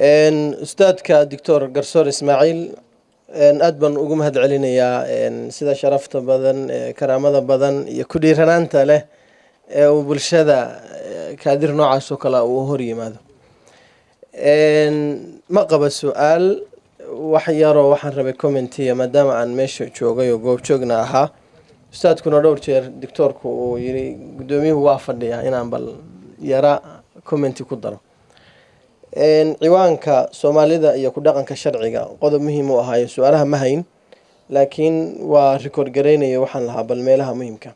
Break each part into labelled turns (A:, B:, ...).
A: Ustaadka Doctor Garsoor Ismaaciil aad baan ugu mahad celinayaa sida sharafta badan, karaamada badan iyo ku dhiiranaanta leh ee uu bulshada kaadir noocaas oo kale uu hor yimaado. Ma qaba su-aal, wax yaroo waxaan rabay comment-iya, maadaama aan meesha joogay oo goobjoogna ahaa, ustaadkuna dhowr jeer doctoorku uu yiri guddoomiyuhu waa fadhiyaa, inaan bal yara comment-i ku daro. Ciwaanka Soomaalida iyo ku dhaqanka sharciga qodob muhiim u ahaayo. Su-aalaha ma hayn, laakiin waa record garaynaya. Waxaan lahaa bal meelaha muhiimka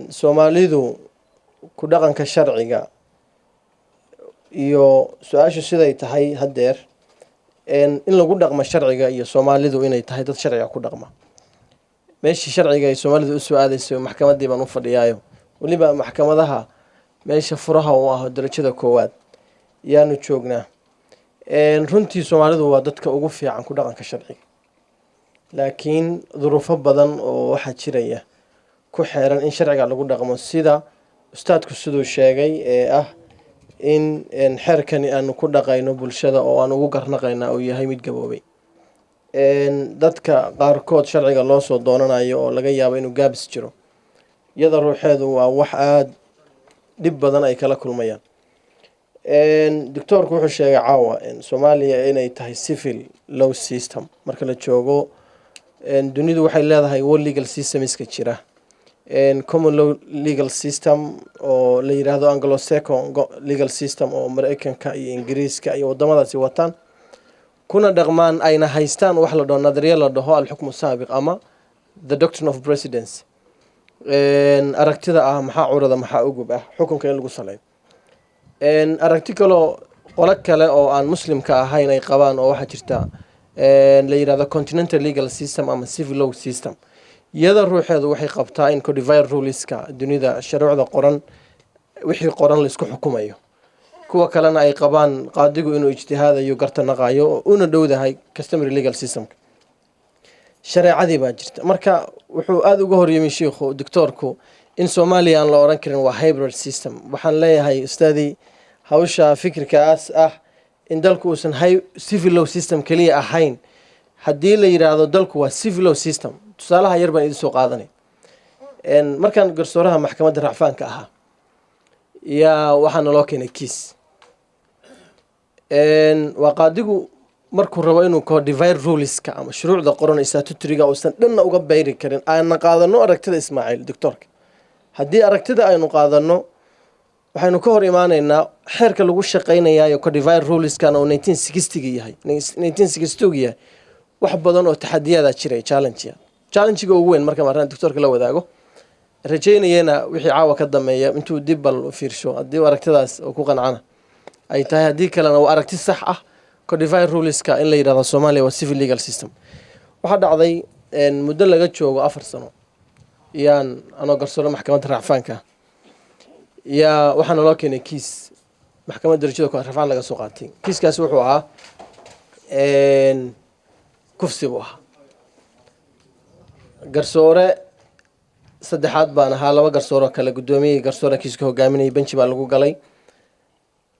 A: Soomaalidu ku dhaqanka sharciga iyo su-aashu siday tahay haddeer, in lagu dhaqmo sharciga iyo Soomaalidu inay tahay dad sharciga ku dhaqma. Meeshii sharciga ay Soomaalidu usoo aadeyso maxkamaddii baan u fadhiyaayo, weliba maxkamadaha meesha furaha u ah darajada koowaad yaanu joognaa. Runtii Soomaalidu waa dadka ugu fiican ku dhaqanka sharciga, laakiin duruufo badan oo waxaa jiraya ku xeeran in sharciga lagu dhaqmo, sida ustaadku siduu sheegay ee ah in xeerkani aanu ku dhaqayno bulshada oo aan ugu garnaqayna uu yahay mid gaboobay, dadka qaarkood sharciga loo soo doonanayo oo laga yaabo inuu gaabis jiro. Iyada ruuxeedu waa wax aada dhib badan ay kala kulmayaan. Doctoorku wuxuu sheegay caawa Soomaaliya inay tahay civil law system. Marka la joogo dunidu waxay leedahay world legal systems-ka jira, common law legal system oo la yiraahdo Anglo-Saxon legal system oo Mareykanka iyo Ingiriiska iyo wadamadaasi wataan kuna dhaqmaan, ayna haystaan wax la dhaho nadariya la dhaho الحكم السابق ama the doctrine of precedence, aragtida ah maxaa curada maxaa ugub ah xukunka in lagu saleeyo. Aragti kaloo qolo kale oo aan Muslimka ahayn ay qabaan oo waxaa jirta la yirahdo continental legal system ama civil law system. Iyada ruuxeedu waxay qabtaa in codified rules-ka dunida, shuruucda qoran, wixii qoran laisku xukumayo. Kuwa kalena ay qabaan qaadigu inuu ijtihaadayo, garta naqayo oo una dhowdahay customary legal system-ka. Shareecadii baa jirta. Marka wuxuu aada uga horyimi shiikhu doctoorku in Soomaaliya aan la oran karin waa hybrid system. Waxaan leeyahay, ustaadii, hawsha fikirkaas ah in dalku uusan civil law system keliya ahayn, haddii la yiraahdo dalku waa civil law system, tusaalaha yar baan idin soo qaadanay. Markaan garsooraha maxkamadda racfaanka ahaa yaa waxaa naloo keenay kiis. Waa qaadigu markuu rabo inuu codified rules-ka ama shuruucda qoran statutory-ga uusan dhanna uga bayri karin, aana qaadano aragtida Ismaaciil doctoorka. Haddii aragtida aynu qaadano, waxaynu ka hor imaanaynaa xeerka lagu shaqaynayayo codified rules-kan oo 1960-ga yahay, 1962-ga yahay. Wax badan oo taxadiyaada jiray, challenge challenge-ga ugu weyn marka maraan doctoorka la wadaago, rajaynayana wixii caawa ka dambeeya intuu dib bal u fiirsho, haddii aragtidaas oo ku qancana ay tahay, haddii kalena waa aragti sax ah codified rules-ka in la yidhahdo Soomaaliya waa civil legal system. Waxaa dhacday muddo laga joogo 4 sano yaan anoo garsoore maxkamadda racfaanka yaa waxaa naloo keenay kiis maxkamadda darajada koowaad rafcaan laga soo qaatay. Kiiskaasi wuxuu ahaa kufsi buu ahaa. Garsoore saddexaad baan ahaa, laba garsooroo kale guddoomiyey, garsoore kiiska hogaaminayay. Benji baa lagu galay.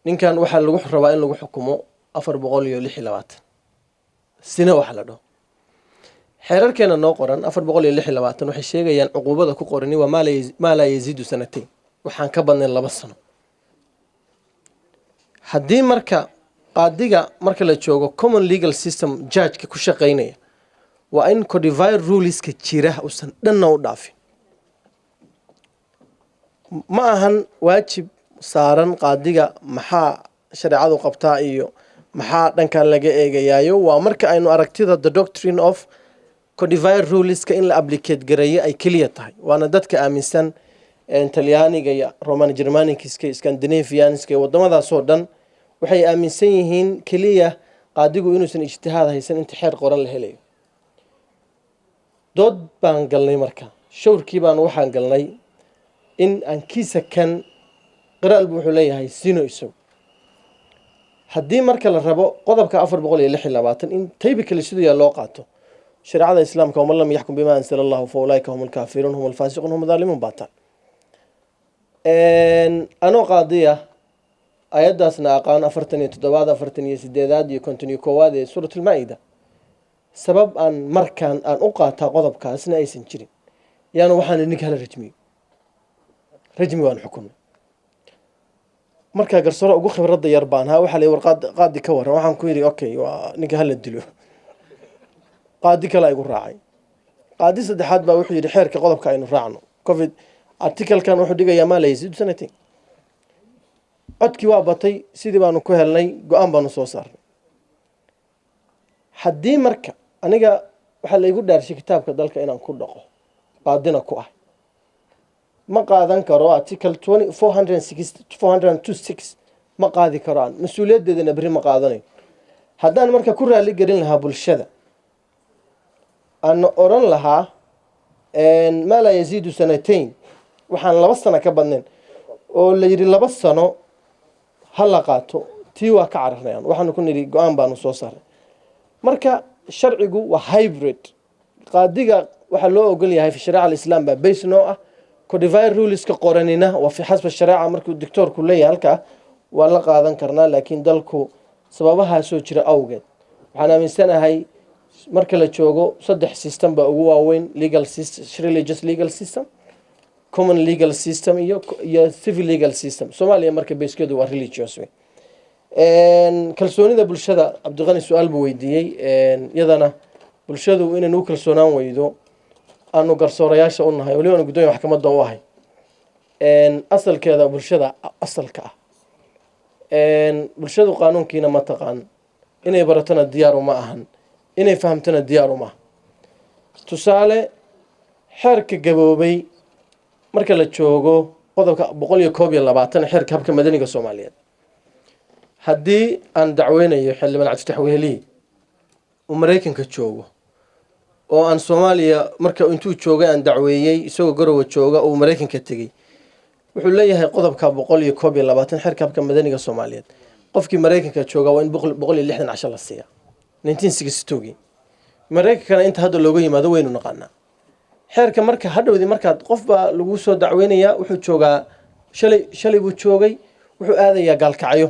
A: Ninkan waxaa lagu rabaa in lagu xukumo 426 sina waxa la dhaho. Xeerarkeena noo qoran 426 waxay sheegayaan cuquubada ku qorani waa ما لا يزيد سنتين, waxaan ka badnayn 2 sano. Haddii marka qaadiga marka la joogo common legal system judge-ka ku shaqeynaya waa in codified rules-ka jira uusan dhanna u dhaafin. Ma ahan waajib saaran qaadiga maxaa shareecadu qabtaa iyo maxaa dhankan laga eegayaayo. Waa marka aynu aragtida the doctrine of codified rules-ka in la applicate gareeyo ay keliya tahay. Waana dadka aaminsan Talyaaniga iyo Roman Germanics-ka, Scandinavians-ka iyo wadamadaasoo dhan waxay aaminsan yihiin keliya qaadigu inuusan ijtihaad haysan inta xeer qoran la helayo. Dood baan galnay marka, shawrkii baan waxaan galnay in aan kiisa kan qiraalbu wuxuu leeyahay sino isagu. Haddii marka la rabo qodobka 426 in typically siduu yaa loo qaato shareecada Islaamka, ومن لم يحكم بما أنزل الله فأولئك هم الكافرون هم الفاسقون هم الظالمون baataan. Anoo qaadiya Ayaddaasna aqaan, 47aad, 48aad iyo 51aad ee Suurat Almaa-ida. Sabab aan markaan aan u qaataa qodobkaasna aysan jirin, yaana waxaan ninka hala rajmiyo, rajmi waan xukunay. Markaa garsoore ugu khibradda yar baan haa. Waxaa la war qaadi ka waran? Waxaan ku yidhi, "Okay, waa ninka hala dilo." Qaadi kale igu raacay. Qaadi saddexaad baa wuxuu yidhi, "Xeerka qodobka aynu raacno, covid articlekan wuxuu dhigayaa maa la yaziidu sanatain." Codkii waa batay, sidii baanu ku helnay, go-aan baanu soo saarnay. Haddii marka aniga waxaa la igu dhaarshay kitaabka dalka inaan ku dhaqo, qaadina ku ah, ma qaadan karo article twenty four hundred six four hundred two six, ma qaadi karo. Aan mas-uuliyaddeedana berri ma qaadanayo. Haddaan marka ku raali gelin lahaa bulshada, aan oran lahaa maa laa yaziidu sanatain, waxaan 2 sano ka badnayn oo la yidhi 2 sano ha la qaato, tii waa ka cararnayaan. Waxaanu ku nidhi go-aan baanu soo saaray. Marka sharcigu waa hybrid. Qaadiga waxaa loo ogol yahay fi shariica alislaam baa base noo ah, codified ruleska qoranina waa fi xasba shareeca. Markuu doctoorku leeyahay halkaa waa la qaadan karnaa, laakiin dalku sababahaasoo jira awgeed waxaan aaminsanahay marka la joogo saddex system baa ugu waaweyn: legal system, religious legal system, common legal system iyo civil legal system. Soomaaliya marka basekeedu waa religious wey. Kalsoonida bulshada, Cabdiqani su-aal buu weydiiyey. Iyadana bulshadu inay nagu kalsoonaan weydo aanu garsoorayaasha u nahay, waliba aanu guddoomiya maxkamadda u ahay, asalkeeda bulshada asalka ah, bulshadu qaanuunkiina ma taqaan, inay baratona diyaar uma ahan, inay fahamtona diyaar uma aha. Tusaale, xeerka gaboobay marka la joogo, qodobka 121 xeerka habka madaniga Soomaaliyeed, haddii aan dacweynayo xildhibaan Cabdifatax Weheliye uu Maraykanka joogo oo aan Soomaaliya marka intuu joogay aan dacweeyey, isagoo Garowe jooga uu Maraykanka tegey, wuxuu leeyahay qodobka 121 xeerka habka madaniga Soomaaliyeed, qofkii Maraykanka jooga waa in 160 casho la siiya. 1962gii Maraykankana inta hadda looga yimaado waynu naqaanaa. Xeerka marka hadhowdii markaad qof baa lagu soo dacweynayaa, wuxuu joogaa shalay, shalay buu joogay, wuxuu aadayaa Gaalkacyo.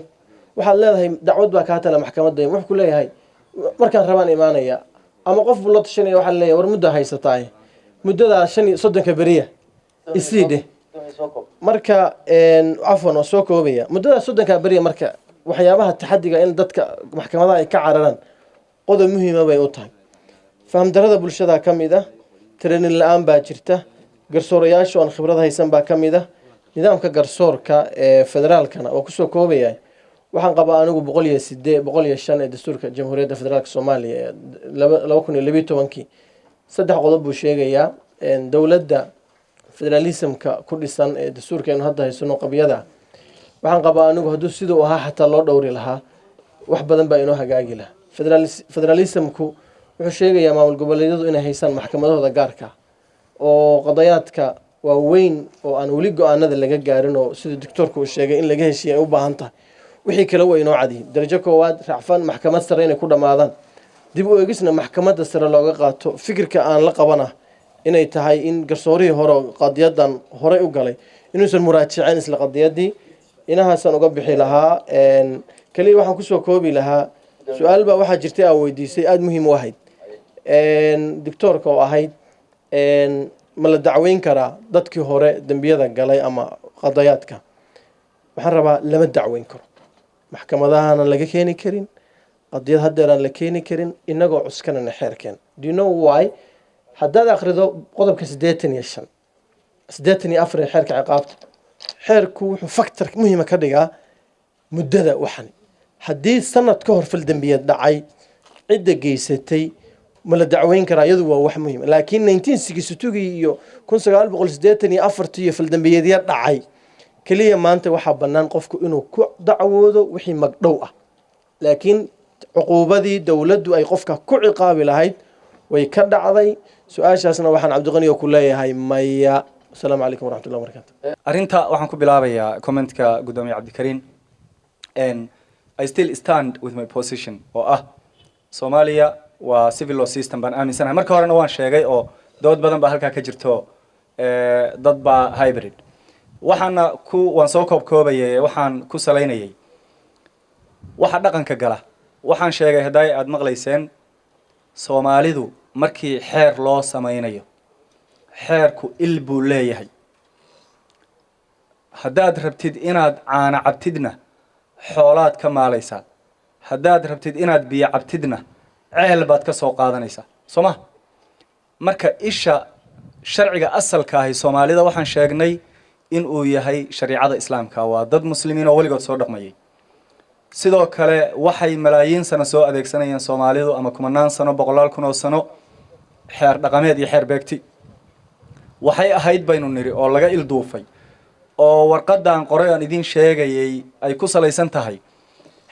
A: Waxaad leedahay, "Dacwad baa kaa tala maxkamadda." Wuxuu ku leeyahay, "Markaan rabaan imaanaya." Ama qof buu la tashanaya, waxaa leeyahay, "War muddaa haysataay, muddadaa 35ka beriya isii dheh." Marka cafwan, waa soo koobaya. Muddadaa 30ka beriya marka waxyaabaha taxadiga in dadka maxkamadaha ay ka cararaan qodob muhiima bay u tahay. Fahamdarada bulshada ka mid ah, training la-aan baa jirta, garsoorayaasha oon khibrad haysan baa ka mid ah. Nidaamka garsoorka ee federaalkana waa kusoo koobaya. Waxaan qabaa anigu 108, 105 ee dastuurka Jamhuuriyadda Federaalka Soomaaliya ee 2012kii saddex qodob buu sheegayaa. Dowladda federalismka ku dhisan ee dastuurkeenu hadda haysano qabyada, waxaan qabaa anigu hadduu siduu ahaa xataa loo dhowri lahaa, wax badan baa inoo hagaagi lahaa. Federalismku wuxuu sheegayaa maamul goboleedyadu inay haysaan maxkamadahooda gaarka oo qadayaadka waaweyn oo aan weli go-aanada laga gaarin, oo sida doctoorku uu sheegay in laga heshiiya ay u baahan tahay. Wixii kale waa inoo cadiyin: darajo koowaad, racfaan, maxkamad sare inay ku dhammaadaan, dib u eegisna maxkamadda sare looga qaato. Fikirka aan la qabana inay tahay in garsoorihii hore oo qadiyadan horey u galay inuusan muraajiceen isla qadiyadii. Inahaasaan uga bixi lahaa. Kaliya waxaan kusoo koobi lahaa, su-aal baa waxaa jirtay aan weydiisay, aada muhiim u ahayd doctoorka, oo ahayd ma la dacweyn karaa dadkii hore dembiyada galay ama qadayaadka? Waxaan rabaa, lama dacweyn karo, maxkamadahana laga keeni karin, qadiyad haddeer aan la keeni karin, inagoo cuskanana xeerkeen. Do you know why? Haddaad akhrido qodobka 85, 84 ee xeerka ciqaabta, xeerku wuxuu factor muhiima ka dhigaa muddada. Waxan haddii sanad ka hor fal dembiyeed dhacay, cidda geysatay ma la dacweyn karaa? Iyadu waa wax muhiim. Laakiin 1962gii iyo 1984tii iyo faldembiyeedya dhacay, keliya maanta waxaa bannaan qofku inuu ku dacwoodo wixii magdhow ah, laakiin cuquubadii dowladdu ay qofka ku ciqaabi lahayd way ka dhacday. Su-aashaasna waxaan Cabdiqani oo ku leeyahay maya. Asalaamu calaykum waraxmatullah wabarakatu.
B: Arrinta waxaan ku bilaabayaa commentka guddoomiye Cabdikariin. I still stand with my position oo ah Soomaaliya waa civil law system baan aaminsanahay. Marka horena waan sheegay oo dood badan baa halkaa ka jirto, dad baa hybrid. Waxaana ku waan soo koobkoobayay, waxaan ku salaynayay Waxa dhaqanka gala, waxaan sheegay haddaay aada maqlayseen, Soomaalidu markii xeer loo sameynayo, xeerku il buu leeyahay. Haddaad rabtid inaad caano cabtidna, xoolaad ka maalaysaa. Haddaad rabtid inaad biyo cabtidna, ceel baad ka soo qaadanaysaa, soo ma? Marka isha sharciga asalka ahi Soomaalida waxaan sheegnay in uu yahay shariicada Islaamka. Waa dad Muslimiin oo weligood soo dhaqmayay. Sidoo kale waxay malaayiin sano soo adeegsanayeen Soomaalidu, ama kumanaan sano, boqolaal kun oo sano, xeer dhaqameed iyo xeer beegti. Waxay ahayd baynu nidhi oo laga ilduufay oo warqadan qoray aan idiin sheegayay ay ku salaysan tahay,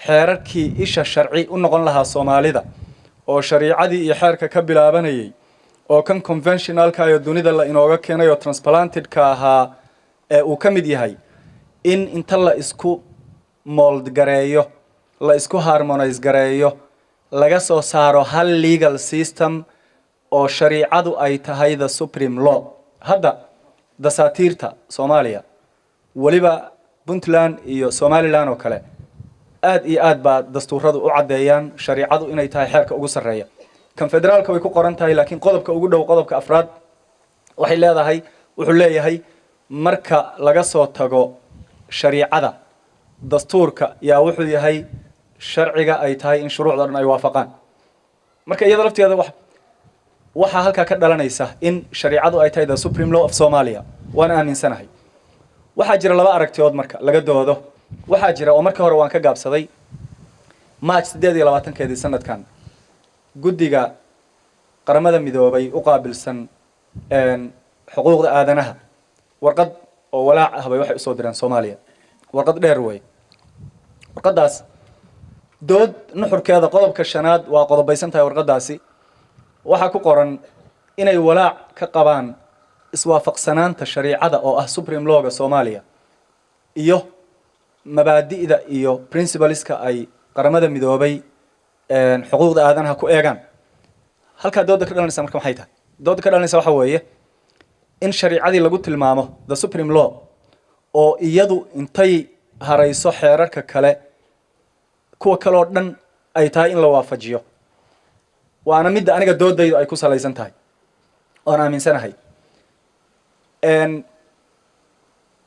B: xeerarkii isha sharci u noqon lahaa Soomaalida oo shariicadii iyo xeerka ka bilaabanayay oo kan conventionalka iyo dunida la inooga keenay oo transplantedka ahaa ee uu ka mid yahay, in inta la isku mold gareeyo, la isku harmonise gareeyo, laga soo saaro hal legal system oo shariicadu ay tahay the supreme law. Hadda dasaatiirta Soomaaliya, weliba Puntland iyo Somaliland oo kale, aad iyo aad baa dastuuradu u caddeeyaan shariicadu inay tahay xeerka ugu sarreeya. Kan federaalka way ku qoran tahay, laakiin qodobka ugu dhow, qodobka afraad, waxay leedahay, wuxuu leeyahay, marka laga soo tago shariicada, dastuurka yaa wuxuu yahay sharciga ay tahay in shuruucda dhan ay waafaqaan. Marka iyada lafteeda waxaa halkaa ka dhalanaysa in shariicadu ay tahay the supreme law of Somalia. Waan aaminsanahay. Waxaa jira laba aragtiyood marka laga doodo. Waxaa jira oo markii hore waan ka gaabsaday, March 28-keedii sanadkan, guddiga Qaramada Midoobay u qaabilsan xuquuqda aadanaha warqad oo walaac ah bay waxay usoo direen Soomaaliya. Warqad dheer wey warqaddaas. Dood nuxurkeeda qodobka shanaad waa qodobaysan tahay. Warqaddaasi waxaa ku qoran inay walaac ka qabaan iswaafaqsanaanta shariicada oo ah supreme lawga Soomaaliya iyo mabaadi'da iyo principleska ay Qaramada Midoobay xuquuqda aadanaha ku eegaan. Halkaa dooda ka dhalanaysa marka maxay tahay? Dooda ka dhalanaysa waxa weeye in shariicadii lagu tilmaamo the supreme law oo iyadu intay harayso xeerarka kale, kuwa kale oo dhan ay tahay in la waafajiyo. Waana midda aniga doodaydu ay ku salaysan tahay oon aaminsanahay.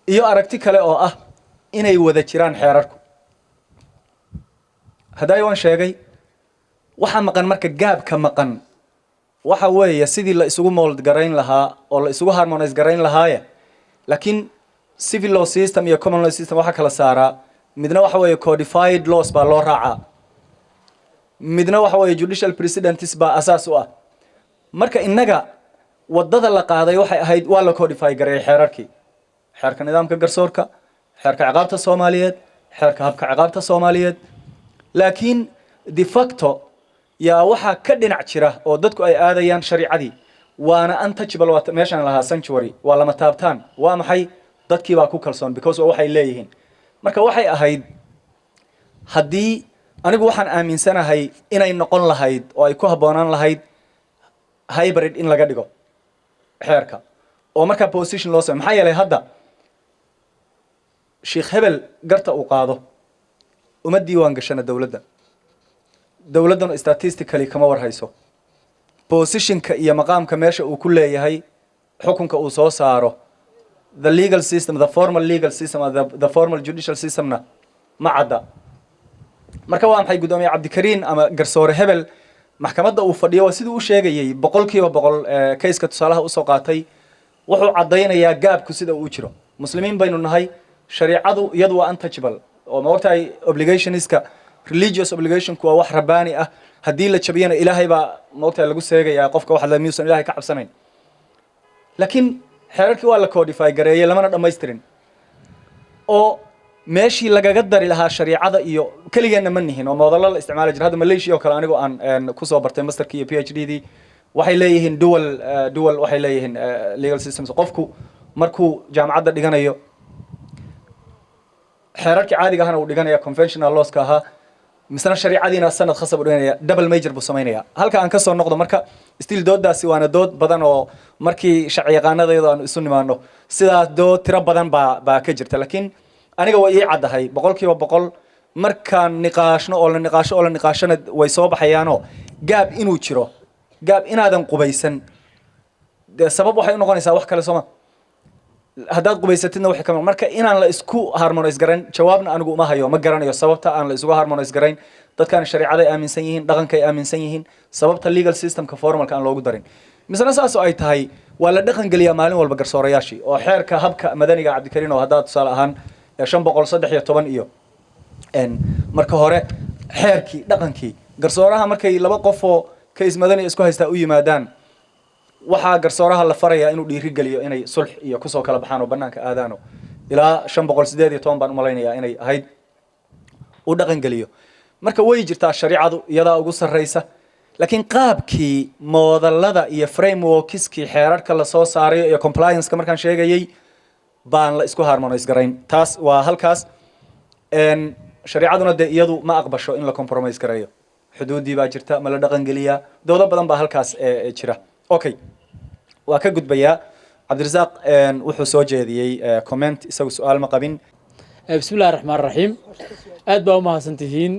B: Iyo aragti kale oo ah inay wada jiraan xeerarku. Haddaay waan sheegay, waxaa maqan marka, gaabka maqan waxa weeye sidii la isugu mold garayn lahaa oo la isugu harmonise garayn lahaaye. Laakiin civil law system iyo common law system waxaa kala saaraa, midna waxa weeye codified laws baa loo raacaa, midna waxa weeye judicial precedents baa asaas u ah. Marka innaga waddada la qaaday waxay ahayd waa la codify gareeyay xeerarkii: xeerka nidaamka garsoorka, xeerka ciqaabta Soomaaliyeed, xeerka habka ciqaabta Soomaaliyeed. Laakiin de facto yaa waxaa ka dhinac jira oo dadku ay aadayaan shariicadii, waana untouchable. Waa meeshaan lahaa sanctuary, waa lama taabtaan. Waa maxay? Dadkii baa ku kalsoon because waa waxay leeyihiin. Marka waxay ahayd, haddii anigu waxaan aaminsanahay inay noqon lahayd oo ay ku habboonaan lahayd hybrid in laga dhigo xeerka oo markaa position loo samey. Maxaa yeelay, hadda Sheikh hebel garta uu qaado uma diiwaan gashana dowladda, dowladduna statistically kama warhayso positionka iyo maqaamka meesha uu ku leeyahay xukunka uu soo saaro. The legal system, the formal legal system, the formal judicial systemna ma cadda. Marka waa maxay guddoomiye Cabdikariin ama garsoore hebel maxkamadda uu fadhiyo? Waa siduu u sheegayay, 100% kayska tusaalaha usoo qaatay, wuxuu caddaynayaa gaabku sida uu jiro. Muslimiin baynu nahay. Shariicadu iyadu waa untouchable oo, ma ogtahay, obligationska, religious obligationku waa wax rabbaani ah. Haddii la jabiyana, Ilaahay baa, ma ogtahay, lagu seegayaa qofka waxa miyuusan Ilahay ka cabsanayn. Laakiin xeerarkii waa la codify gareeyey, lamana dhammaystirin oo meeshii lagaga dari lahaa shariicada. Iyo keligeenna ma nihin oo moodallo la isticmaali jira. Hadda Malaysia oo kale, anigoo aan kusoo bartay masterkii iyo PhD dii, waxay leeyihiin dual waxay leeyihiin legal systems. Qofku markuu jaamacadda dhiganayo, xeerarkii caadiga ahana uu dhiganaya, conventional lawska ahaa, misna shariicadiina sanad khasab u dhiganaya, double major buu samaynaya. Halka aan kasoo noqdo marka, still doodaasi waana dood badan oo markii sharci yaqaanadayadu aanu isu nimaano, sidaas dood tiro badan baa ka jirta. Laakiin aniga way ii caddahay 100%. Markaan niqaashno oo la niqaasho oo la niqaashona, way soo baxayaanoo gap inuu jiro, gap inaadan qubaysan dee sabab waxay u noqonaysaa wax kale, sooma? Haddaad qubaysatidna waxay ka. Marka inaan la isku harmonize garayn, jawaabna anigu uma hayo, ma garanayo sababta aan la isugu harmonize garayn. Dadkan shareecaday aaminsan yihiin, dhaqankay aaminsan yihiin, sababta legal systemka formalka aan loogu darin. Misena saas oo ay tahay, waa la dhaqan geliyaa maalin walba garsoorayaashii oo xeerka habka madaniga, Cabdikariin, oo haddaad tusaale ahaan 513 iyo marka hore xeerkii dhaqankii garsooraha, markay laba qof oo case madani isku haystaa u yimaadaan, waxaa garsooraha la farayaa inuu dhiirigeliyo inay sulx iyo kusoo kala baxaan oo banaanka aadaano. Ilaa 518 baan umalaynayaa inay ahayd u dhaqan geliyo. Marka way jirtaa, shariicadu iyadaa ugu sarreysa, laakiin qaabkii modelada iyo frameworkskii xeerarka lasoo saarayo iyo compliance-ka markaan sheegayay baan la isku harmonize garayn. Taas waa halkaas. Shariicaduna dee iyadu ma aqbasho in la compromise gareeyo. Xuduuddii baa jirta, ma la dhaqan geliyaa? Doodo badan baa halkaas jira. Okay, waa ka gudbayaa. Cabdirasaaq wuxuu soo jeediyey comment, isagu su-aal ma qabin.
C: Bismi illahi raxmaan raxiim. Aad baa umahadsan tihiin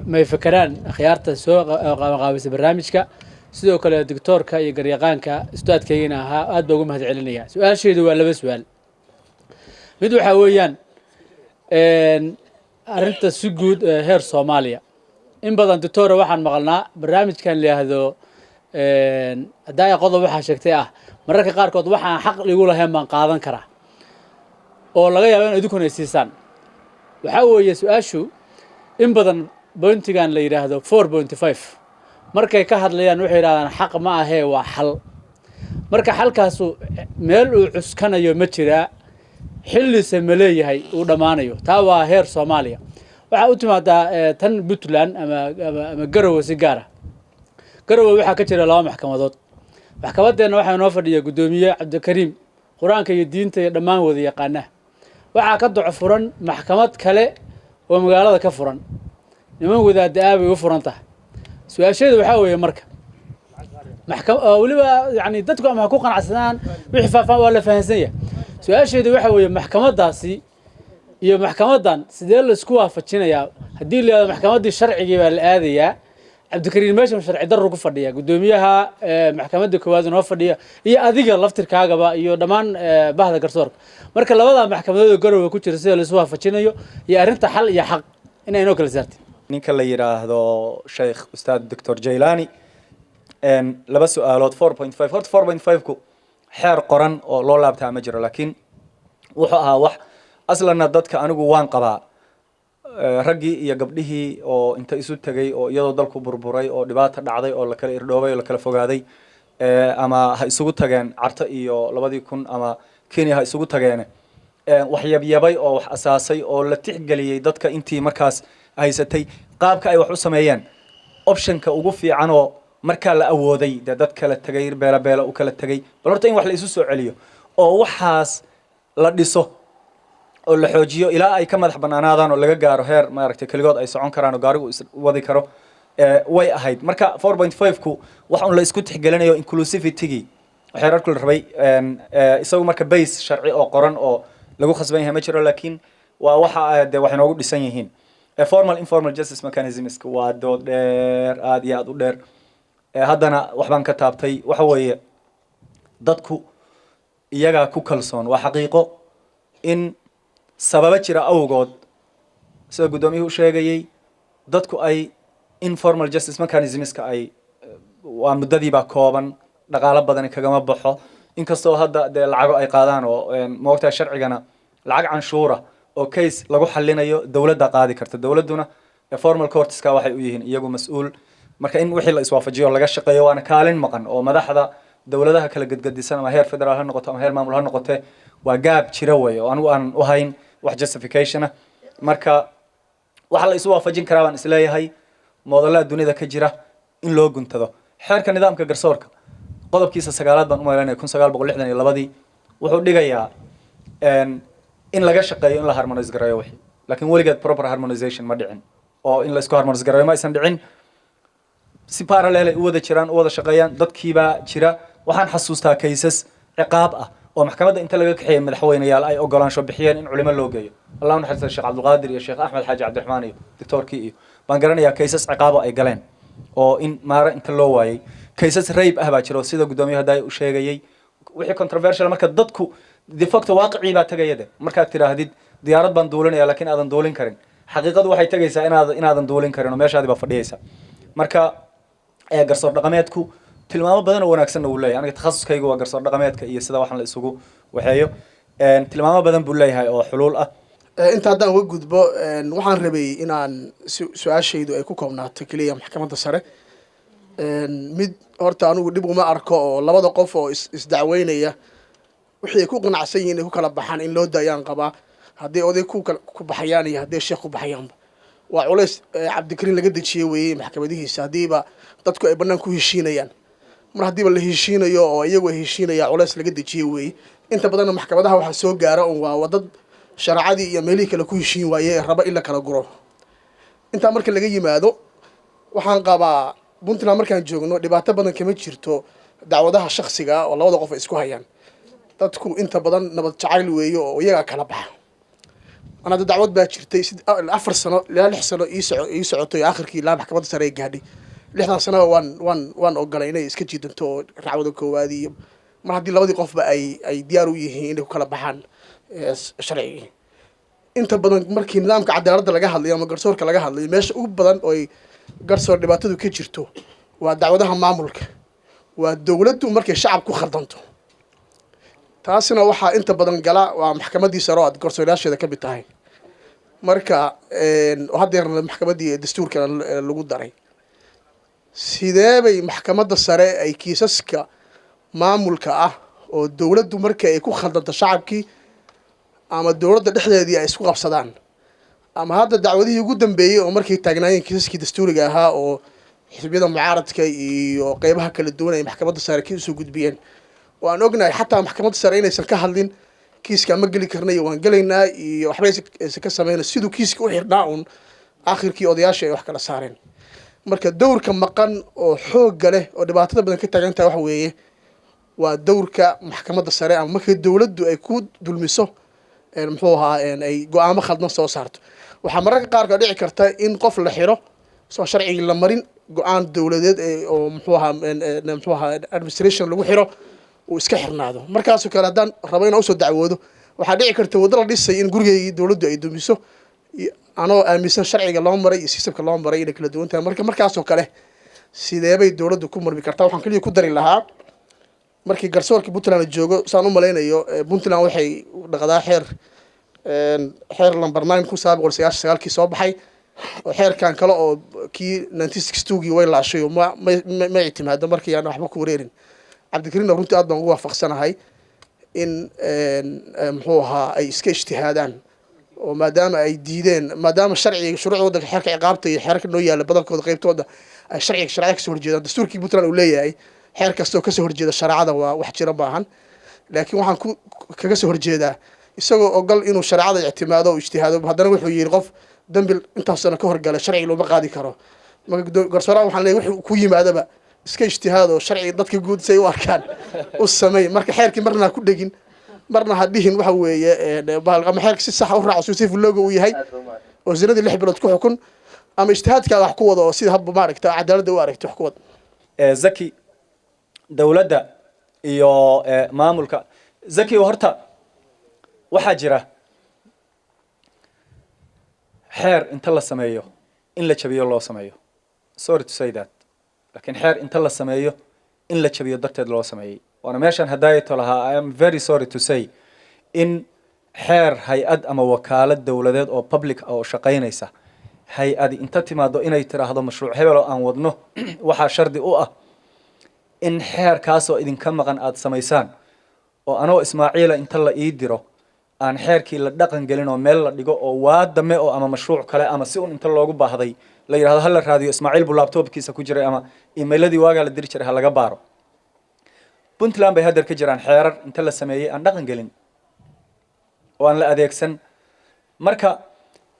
C: may fakeraan akhyaarta soo qabanqaabisa barnaamijka, sidoo kale doctoorka iyo garyaqaanka ustaadkaygina ahaa, aad baa ugu mahad celinaya. Su-aasheedu waa laba su-aal. Mid waxaa weeyaan arrinta si guud heer Soomaaliya. In badan, doctora, waxaan maqalnaa barnaamijkan la yidhaahdo haddaa qodob waxaa sheegtay ah, mararka qaarkood waxaan xaq igu lahayn baan qaadan karaa oo laga yaabo in idinkuna ay siisaan. Waxaa weeye su-aashu, in badan pointigan la yidhaahdo 4.5 markay ka hadlayaan, waxay yidhahdaan xaq ma ahee, waa xal. Marka xalkaasu meel uu cuskanayo ma jiraa? Xillise ma leeyahay uu dhammaanayo? Taa waa heer Soomaaliya. Waxaa u timaadaa tan Puntland ama Garowe si gaara. Garowe waxaa ka jira laba maxkamadood. Maxkamaddeenna waxaa inoo fadhiya guddoomiye Cabdikariim, qur-aanka iyo diinta iyo dhammaan wada yaqaana. Waxaa ka doco furan maxkamad kale oo magaalada ka furan, niman wadaada bay u furan tahay. Su-aasheedu waxaa weeye, marka weliba yani dadku ama ha ku qanacsanaan, wixii faahfaahan waa la fahansan yahay. Su-aasheedu waxa weeye, maxkamaddaasi iyo maxkamaddan sidee la isku waafajinayaa? Haddii la yihahdo maxkamaddii sharcigii baa la aadayaa, Cabdikariin meeshan sharci darru ku fadhiya, guddoomiyaha maxkamadda koowaad inoo fadhiya iyo adiga laftirkaagaba iyo dhammaan bahda garsoorka. Marka labadaa maxkamadood oo Garowe ku jira sida la isu waafajinayo iyo arrinta xal iyo xaq inay inoo kala saartay.
B: Ninka la yidhaahdo Sheikh Ustaad Doctor Jailani, laba su-aalood. 4.5, horta 4.5 ku xeer qoran oo loo laabtaa ma jiro, laakiin wuxuu ahaa wax aslanna dadka anigu waan qabaa, raggii iyo gabdhihii oo inta isu tegay oo iyadoo dalku burburay oo dhibaata dhacday oo lakala irdhoobay oo lakala fogaaday, ama ha isugu tageen Carto iyo 2000 ama Kenya ha isugu tageene, wax yabyabay oo wax asaasay oo la tixgeliyey dadka intii markaas haysatay, qaabka ay wax u sameeyeen, optionka ugu fiican oo markaa la awooday, dee dad kala tegay, beela beela u kala tegay, bal horta in wax la isu soo celiyo oo waxaas la dhiso oo la xoojiyo ilaa ay ka madax banaanaadaan oo laga gaaro heer maaragtay keligood ay socon karaan oo gaarigu is wadi karo, way ahayd. Marka 4.5 ku wax un la isku tixgelinayo inclusivity-gii xeerarku la rabay. Isagu marka base sharci oo qoran oo lagu khasban yahay ma jiro, laakiin waa waxa dee wax inoogu dhisan yihiin. Formal informal justice mechanisms waa dood dheer, aad iyo aad u dheer. Haddana waxbaan ka taabtay. Waxa weeye, dadku iyagaa ku kalsoon. Waa xaqiiqo in sababo jira awgood, sida guddoomiyuhu u sheegayay, dadku ay informal justice mechanismska ay waa muddadiibaa kooban, dhaqaalo badani kagama baxo, inkastoo hadda dee lacago ay qaadaan oo maogtahay sharcigana lacag canshuura oo case lagu xalinayo dowladda qaadi karta. Dowladduna formal courtska waxay u yihiin iyagu mas-uul. Marka in wixii la iswaafajiyo laga shaqeeyo, waana kaalin maqan oo madaxda dowladaha kala gedgedisan, ama heer federaal ha noqoto ama heer maamul ha noqote, waa gap jira wey oo anigu aan u hayn wax justification ah. Marka waxaa la isu waafajin karaa baan isleeyahay modelada dunida ka jira in loo guntado. Xeerka nidaamka garsoorka qodobkiisa sagaalaad baan umalaynaya, 1962-dii, wuxuu dhigayaa in laga shaqeeyo in la harmonise gareeyo wixii, laakiin weligeed proper harmonization ma dhicin oo in la isku harmonise gareeyo ma aysan dhicin. Si parallel ay u wada jiraan, u wada shaqeeyaan, dadkiibaa jira. Waxaan xasuustaa cases ciqaab ah oo Oo maxkamadda inta laga kaxeeyay madaxweyneyaal ay ogolaansho bixiyeen in culimo loo geeyo. Allah u naxariista Sheekh Cabdulqaadir iyo Sheekh Axmed Xaaji Cabdiraxmaan iyo doctoorkii iyo baan garanayaa, cases ciqaabo ay galeen oo in maare inta loo waayay. Cases rape ah baa jiro, sida guddoomiyaha hadda u sheegayay, wixii controversial. Marka dadku de facto waaqicii baa tegaya de. Markaad tidhaahdid diyaarad baan duulinaya, laakiin aadan duulin karin, xaqiiqadu waxay tegaysaa inaadan duulin karin oo meeshaadi baa fadhiyaysa. Marka garsoor dhaqameedku tilmaamo badan oo wanaagsanna wuu leeyahay. Aniga takhasuskaygu waa garsoor dhaqameedka iyo sida waxaan la isugu waxeeyo. Tilmaamo badan buu leeyahay oo xuluul ah.
D: Inta haddaan uga gudbo, waxaan rabay inaan su-aashaydu ay ku koobnaato keliya maxkamadda sare. Mid horta anigu dhib uma arko oo labada qof oo isdacweynaya wixii ay ku qanacsan yihiin inay ku kala baxaan in loo daayaan qabaa, hadday oday ku baxayaan iyo hadday sheekh ku baxayaanba. Waa culays Cabdikariin laga dejiyey weeye maxkamadihiisa. Haddiiba dadku ay bannaan ku heshiinayaan, mar haddiiba la heshiinayo oo iyagu ay heshiinaya, culays laga dejiyey weeye. Inta badanna maxkamadaha waxaa soo gaara un waa wadad shareecadii iyo meelihii kale ku heshiin waaye ee raba in la kala guro. Intaa marka laga yimaado, waxaan qabaa Puntland markaan joogno dhibaato badan kama jirto dacwadaha shaksiga ah oo labada qof ay isku hayaan. Dadku inta badan nabad jacayl weeye oo iyagaa kala baxa. Ana hadda dacwad baa jirtay 4 sano ilaa 6 sano ii socotay, aakhirkii ilaa maxkamadda sare ay gaadhay. 6dan sanoba waan ogolay inay iska jiidanto oo racwada koowaad iyo mar haddii labadii qofba ay diyaar u yihiin inay ku kala baxaan sharcigii. Inta badan markii nidaamka cadaaladda laga hadlayo ama garsoorka laga hadlayo, meesha ugu badan oo ay garsoor dhibaatadu ka jirto waa dacwadaha maamulka, waa dowladdu markay shacab ku khaldanto. Taasina waxaa inta badan gala waa maxkamaddii sare oo aad garsoorayaasheeda ka mid tahay. Marka haddeerna maxkamaddii dastuurkana lagu daray, sidee bay maxkamadda sare ay kiisaska maamulka ah oo dowladdu marka ay ku khaldanto shacabkii ama dowladda dhexdeedii ay isku qabsadaan, ama hadda dacwadihii ugu dambeeyey oo markay taagnaayeen kiisaskii dastuuriga ahaa oo xisbiyada mucaaradka iyo qeybaha kala duwan ay maxkamadda sare ki usoo gudbiyeen, oo aan ognahay xataa maxkamadda sare inaysan ka hadlin kiiska ma geli karna iyo waan gelaynaa iyo waxba aysan ka sameyna, siduu kiiska u xirnaa uun aakhirkii odayaasha ay wax kala saareen. Marka dowrka maqan oo xoogga leh oo dhibaatada badan ka taagan tahay waxa weeye waa dowrka maxkamadda sare, ama markii dowladdu ay ku dulmiso, muxuu ahaa, ay go-aamo khaldan soo saarto. Waxaa mararka qaarkood dhici karta in qof la xiro soo sharcigii la marin, go-aan dowladeed oo muxuu ahaa administration lagu xiro, uu iska xirnaado. Markaasoo kale haddaan rabo inaan usoo dacwoodo, waxaa dhici karta waddo la dhisay in gurigeygii dowladdu ay dumiso, anoo aaminsan sharciga loo maray iyo systemka loo maray inay kala duwan tahay. Marka markaasoo kale sideebay dowladdu ku marmi kartaa? Waxaan kaliya ku dari lahaa, markii garsoorka Puntland la joogo, saan u malaynayo, Puntland waxay dhaqdaa xeer number 9 1999kii soo baxay, oo xeerkan kale oo kii 1962gii way laashay oo ma ictimaado. Markii aan waxba ku wareerin, Cabdikariinna runtii aad baan ugu waafaqsanahay in muxuu ahaa ay iska ijtihaadaan oo maadaama ay diideen, maadaama sharciga shuruucda waddanka, xeerka ciqaabta iyo xeerarka noo yaala badankooda qeybtooda ay sharciga sharciga kasoo horjeedaan. Dastuurkii Puntland uu leeyahay xeer kastoo kasoo horjeeda shareecada waa wax jira maahan. Laakiin waxaan ku kaga soo horjeedaa, isagoo ogol inuu shareecada ictimaado oo ijtihaado, haddana wuxuu yidhi qof dambi intaas sano ka horgalay sharciga looma qaadi karo. Marka garsooraha waxaan leeyahay, wuxuu ku yimaadaba iska ijtihaado, sharciga dadka guud say u arkaan u sameey. Marka xeerkii marna ha ku dhegin, marna ha dhihin waxa weeye ama xeerka si saxa u raaco si civil lawga uu yahay oo zinadii 6 bilood ku xukun, ama ijtihaadkaaga wax ku wada oo sida habba maaragta cadaaladda u aragti wax ku wada.
B: Zaki, dowladda iyo maamulka, Zaki, horta waxaa jira xeer inta la sameeyo in la jabiyo loo sameeyo. Sorry to say that, laakiin xeer inta la sameeyo in la jabiyo darteed loo sameeyey, waana meeshan hadaayato lahaa. I am very sorry to say in xeer hay-ad ama wakaalad dowladeed oo public ah oo shaqaynaysa, hay-adi inta timaado inay tiraahdo mashruuc hebel oo aan wadno waxaa shardi u ah in xeerkaasoo idinka maqan aada samaysaan, oo anoo Ismaaciila inta la ii diro aan xeerkii la dhaqan gelin oo meel la dhigo oo waa dame oo ama mashruuc kale ama si un inta loogu baahday la yidhahdo hala raadiyo Ismaaciil buu laptopkiisa ku jiray ama emailadii waagaa la diri jiray ha laga baaro. Puntland bay haddeer ka jiraan xeerar inta la sameeyey aan dhaqan gelin oo aan la adeegsan. Marka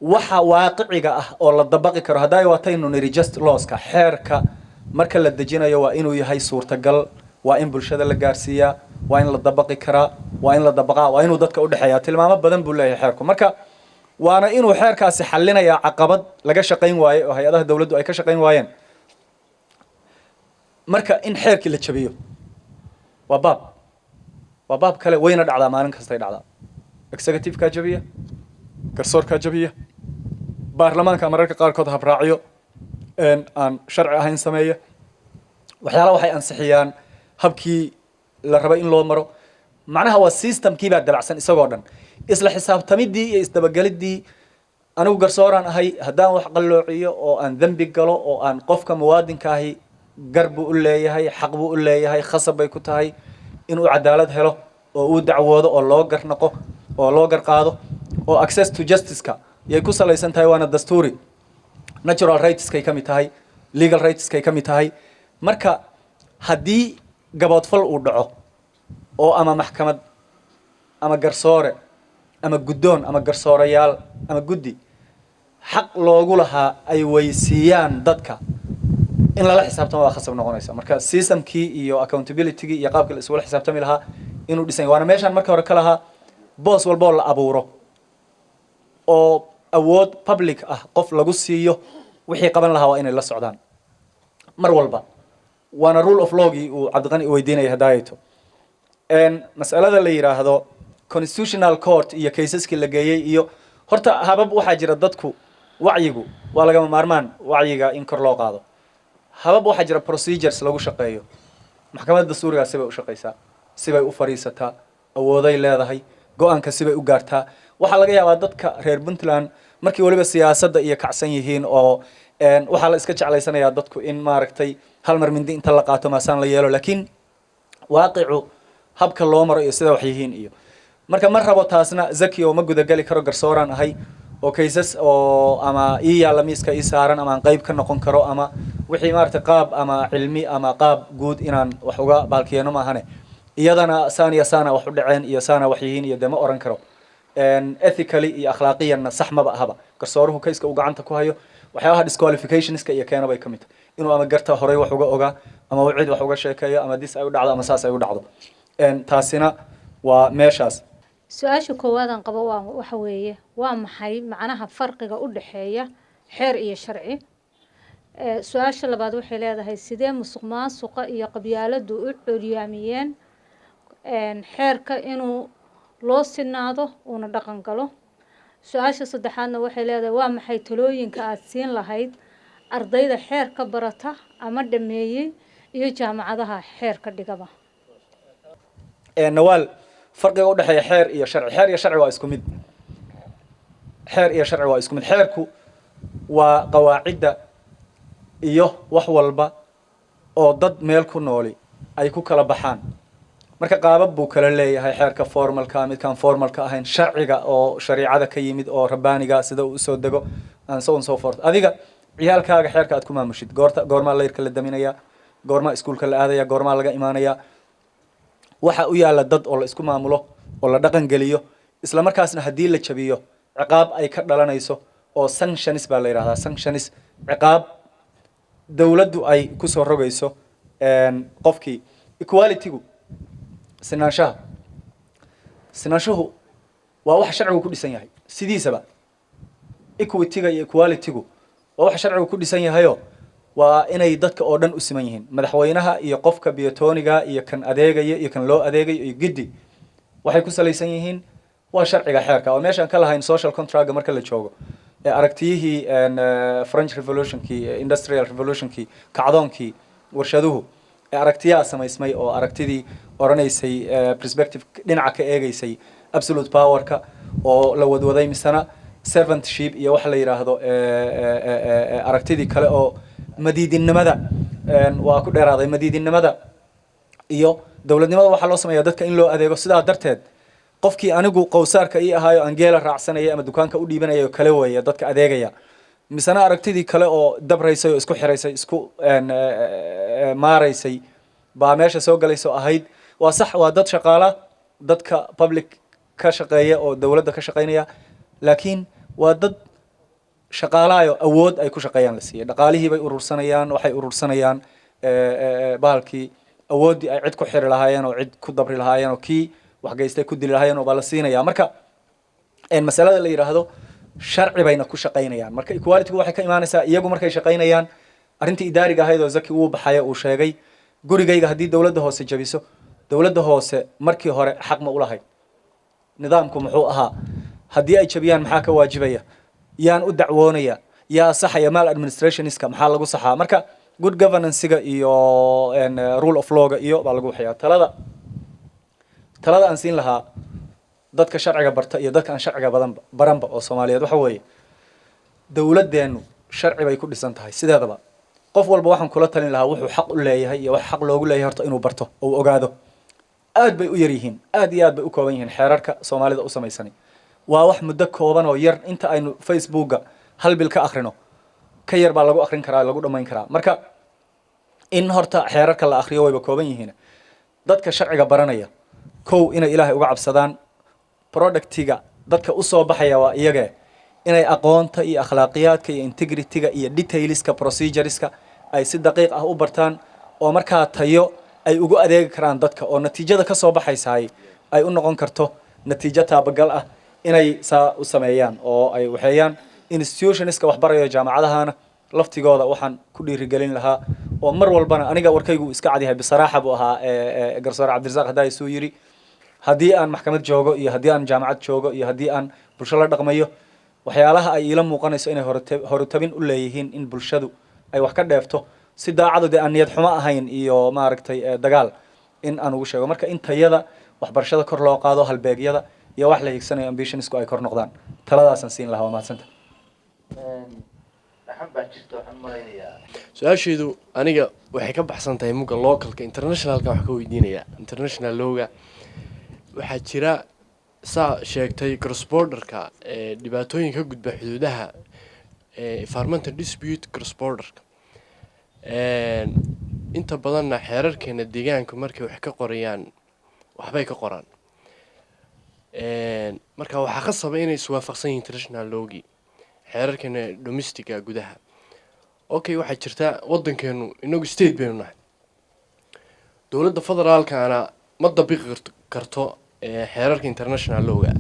B: waxa waaqiciga ah oo la dabaqi karo haddaa waataynu niri just lawska, xeerka marka la dejinayo waa inuu yahay suurtagal, waa in bulshada la gaarsiiyaa. Waa in la dabaqi karaa, waa in la dabaqaa, waa inuu dadka udhexeeyaa. Tilmaamo badan buu leeyahay xeerku. Marka waana inuu xeerkaasi xallinayaa caqabad laga shaqayn waaye oo hay-adaha dowladdu ay ka shaqayn waayeen. Marka in xeerkii la jabiyo waa baab kale. Wayna dhacdaa, maalin kastay dhacdaa. Executive-kaa jabiya, garsoorkaa jabiya, baarlamaanka mararka qaarkood habraacyo aan sharci ahayn sameeya. Waxyaalaha waxay ansixiyaan habkii la rabay in loo maro. Macnaha waa systemkii baa dabacsan isagoo dhan. Isla xisaabtamidii iyo isdabageliddii, anigu garsooraan ahay, haddaan wax qalloociyo oo aan dembi galo oo aan qofka muwaadinka ahi gar buu u leeyahay, xaq buu u leeyahay, khasab bay ku tahay inuu cadaalad helo oo uu dacwoodo oo loo gar noqo oo loo gar qaado, oo access to justice-ka yay ku salaysan tahay. Waana dastuuri, natural rightskay ka mid tahay, legal rightskay ka mid tahay. Marka haddii gaboodfal uu dhaco oo ama maxkamad ama garsoore ama guddoon ama garsoorayaal ama guddi xaq loogu lahaa ay weysiiyaan dadka, in lala xisaabtamo waa khasab noqonaysa. Marka systemkii iyo accountabilitygii iyo qaabkii la isugula xisaabtami lahaa inuu dhisan yahay. Waana meeshaan marka hore ka lahaa, boos walboo la abuuro oo awood public ah qof lagu siiyo, wixii qaban lahaa waa inay la socdaan mar walba. Waana rule of lawgii uu Cabdiqani weydiinaya hadaayato. Mas'alada la yidhaahdo Constitutional Court iyo casesaskii la geeyey iyo horta habab waxaa jira. Dadku wacyigu waa lagama maarmaan, wacyiga in kor loo qaado. Habab waxaa jira, procedures lagu shaqeeyo. Maxkamadda dastuurigaa sibay u shaqaysaa, sibay u fadhiisataa, awooday leedahay, go-aanka sibay u gaartaa. Waxaa laga yaabaa dadka reer Puntland markii weliba siyaasadda iyo kacsan yihiin oo waxaa la iska jeclaysanayaa dadku in maaragtay hal mar mindi inta la qaato maasaan la yeelo, laakiin waaqicu habka loo maro iyo sida wax yihiin iyo marka ma rabo taasna zaki oo ma gudageli karo. Garsooraan ahay oo cases oo ama ii yaalla miiska ii saaran ama aan qayb ka noqon karo ama wixii maaragtay qaab ama cilmi ama qaab guud inaan wax uga baalkiyeeno maahane, iyadana saan iyo saana wax u dhaceen iyo saana wax yihiin iyo dee ma oran karo. Ethically iyo akhlaaqiyanna sax maba ahaba. Garsooruhu caseka uu gacanta ku hayo, waxyaabaha disqualificationska iyo keena bay ka mid tahay inuu ama garta horay wax uga ogaa ama uu cid wax uga sheekeeyo ama dis ay u dhacdo ama saas ay u dhacdo. Taasina waa meeshaas.
E: Su-aasha koowaad aan qabo waa waxa weeye: waa maxay macnaha farqiga u dhexeeya xeer iyo sharci? Su-aasha labaad waxay leedahay: sidee musuq maasuqa iyo qabyaaladu u curyaamiyeen xeerka inuu loo sinaado uuna dhaqan galo? Su-aasha saddexaadna waxay leedahay: waa maxay talooyinka aada siin lahayd ardayda xeerka barata ama dhameeyey iyo jaamacadaha xeerka dhigaba?
B: Nawaal, farqiga udhexeeya xeer iyo sharci. Xeer iyo sharci waa isku mid. Xeer iyo sharci waa isku mid. Xeerku waa qawaacidda iyo wax walba oo dad meel ku nooli ay ku kala baxaan. Marka qaabab buu kala leeyahay xeerka, formalka, midkaan formalka ahayn, sharciga oo shariicada ka yimid oo rabbaaniga sida uu usoo dego, and so on, so forth. Adiga ciyaalkaaga xeerka aad ku maamushid, goorta goormaa layrka la daminaya, goormaa iskuulka la aadaya, goormaa laga imaanaya, waxa u yaalla dad oo la isku maamulo oo la dhaqan geliyo, isla markaasna haddii la jabiyo ciqaab ay ka dhalanayso oo sanctions baa la yidhahdaa, sanctions, ciqaab dowladdu ay kusoo rogayso qofkii. Equalitygu, sinaanshaha, sinaanshuhu waa waxa sharcigu ku dhisan yahay sidiisaba. Equityga iyo equalitygu waa waxa sharcigu ku dhisan yahayo, waa inay dadka oo dhan u siman yihiin, madaxweynaha iyo qofka biyotoniga iyo kan adeegaya iyo kan loo adeegayo iyo giddi waxay ku salaysan yihiin waa sharciga xeerka. Oo meeshaan ka lahayn social contractga marka la joogo ee aragtiyihii French Revolutionkii, Industrial Revolutionkii, kacdoonkii warshaduhu, ee aragtiyaha samaysmay oo aragtidii odhanaysay perspective dhinaca ka eegaysay absolute powerka oo la wadwaday, misena servantship iyo waxa la yidhaahdo aragtidii kale oo madiidinimada, waa ku dheeraaday, madiidinimada iyo dowladnimada waxaa loo sameeyaa dadka in loo adeego. Sidaa darteed qofkii anigu qowsaarka ii ahaayo angeela raacsanaya ama dukaanka u dhiibanaya oo kale weeye dadka adeegaya, misena aragtidii kale oo dabraysay oo isku xiraysay, isku maaraysay baa meesha soo galaysa oo ahayd waa sax, waa dad shaqaala, dadka public ka shaqeeya oo dowladda ka shaqeynaya, laakiin waa dad shaqaalaayo awood ay ku shaqeeyaan la siiyay. Dhaqaalihii bay urursanayaan, waxay urursanayaan bahalkii Awooddii ay cid ku xiri lahaayeen oo cid ku dabri lahaayeen oo kii wax geystay ku dili lahaayeen oo baa la siinaya. Marka masalada la yidhaahdo sharci bayna ku shaqaynayaan, marka equality waxay ka imaanaysaa iyagu markay shaqaynayaan. Arrintii idaariga ahayd oo Zaki uu baxaya uu sheegay, gurigayga haddii dowladda hoose jabiso, dowladda hoose markii hore xaq ma ulahayd? Nidaamku muxuu ahaa? Haddii ay jabiyaan, maxaa ka waajibaya? Yaan u dacwoonaya? Yaa saxaya? Maladministrationska maxaa lagu saxaa? Marka good governance-ga iyo rule of law-ga iyo baa lagu waxayaa. Talada aan siin lahaa dadka sharciga barta iyo dadka aan sharciga badanba baranba oo Soomaaliyeed waxa weeye, dowladdeenu sharci bay ku dhisan tahay sideedaba. Qof walba waxaan kula talin lahaa wuxuu xaq u leeyahay iyo wax xaq loogu leeyahay horta inuu barto oo uu ogaado. Aad bay u yar yihiin, aad iyo aad bay u kooban yihiin xeerarka Soomaalida u samaysani. Waa wax muddo kooban oo yar, inta aynu Facebooka hal bil ka akhrino ka yar baa lagu akrin karaa, lagu dhammayn karaa. Marka in horta xeerarka la akriyo, wayba kooban yihiin. Dadka sharciga baranaya, kow, inay Ilaahay uga cabsadaan. Productiga dadka usoo baxaya waa iyage, inay aqoonta iyo akhlaaqiyaadka iyo integrityga iyo detailska procedureska ay si daqiiq ah u bartaan, oo markaa tayo ay ugu adeegi karaan dadka, oo natiijada ka soo baxaysahay ay u noqon karto natiijo taabagal ah, inay saa u sameeyaan oo ay waxeeyaan. Institutionska waxbarayo, jaamacadahana laftigooda waxaan ku dhiirigelin lahaa, oo mar walbana aniga warkaygu uu iska cadyahay, bisaraaxa buu ahaa garsoore Cabdirasaaq haddaa suu yiri, haddii aan maxkamad joogo iyo haddii aan jaamacad joogo iyo haddii aan bulsho la dhaqmayo, waxyaalaha ay iila muuqanayso inay horutabin u leeyihiin in bulshadu ay wax ka dheefto, si daacadu dee aan niyad xumo ahayn iyo maaragtay dagaal in aan ugu sheego. Marka in tayada waxbarashada kor loo qaado, halbeegyada iyo wax la hiigsanayo, ambitionsku ay kor noqdaan, taladaasaan siin lahaa. Waa mahadsanta.
F: Dhaxan baa jirta, waxaan malaynayaa.
G: Su-aasheedu aniga waxay ka baxsan tahay mugga localka, internationalka wax ka weydiinaya. International lawga waxaa jira, saa sheegtay, cross borderka ee dhibaatooyin ka gudba xuduudaha, environmental dispute cross borderka. Inta badanna xeerarkeena deegaanka markay wax ka qorayaan, waxbay ka qoraan. Marka waxaa khasaba inay iswaafaqsan yihiin international lawgii, xeerarkeena domesticga gudaha. Okay, waxaa jirta waddankeenu, inagu state baynu nahay, dowladda federaalkana ma dabiqi karto xeerarka international lawga.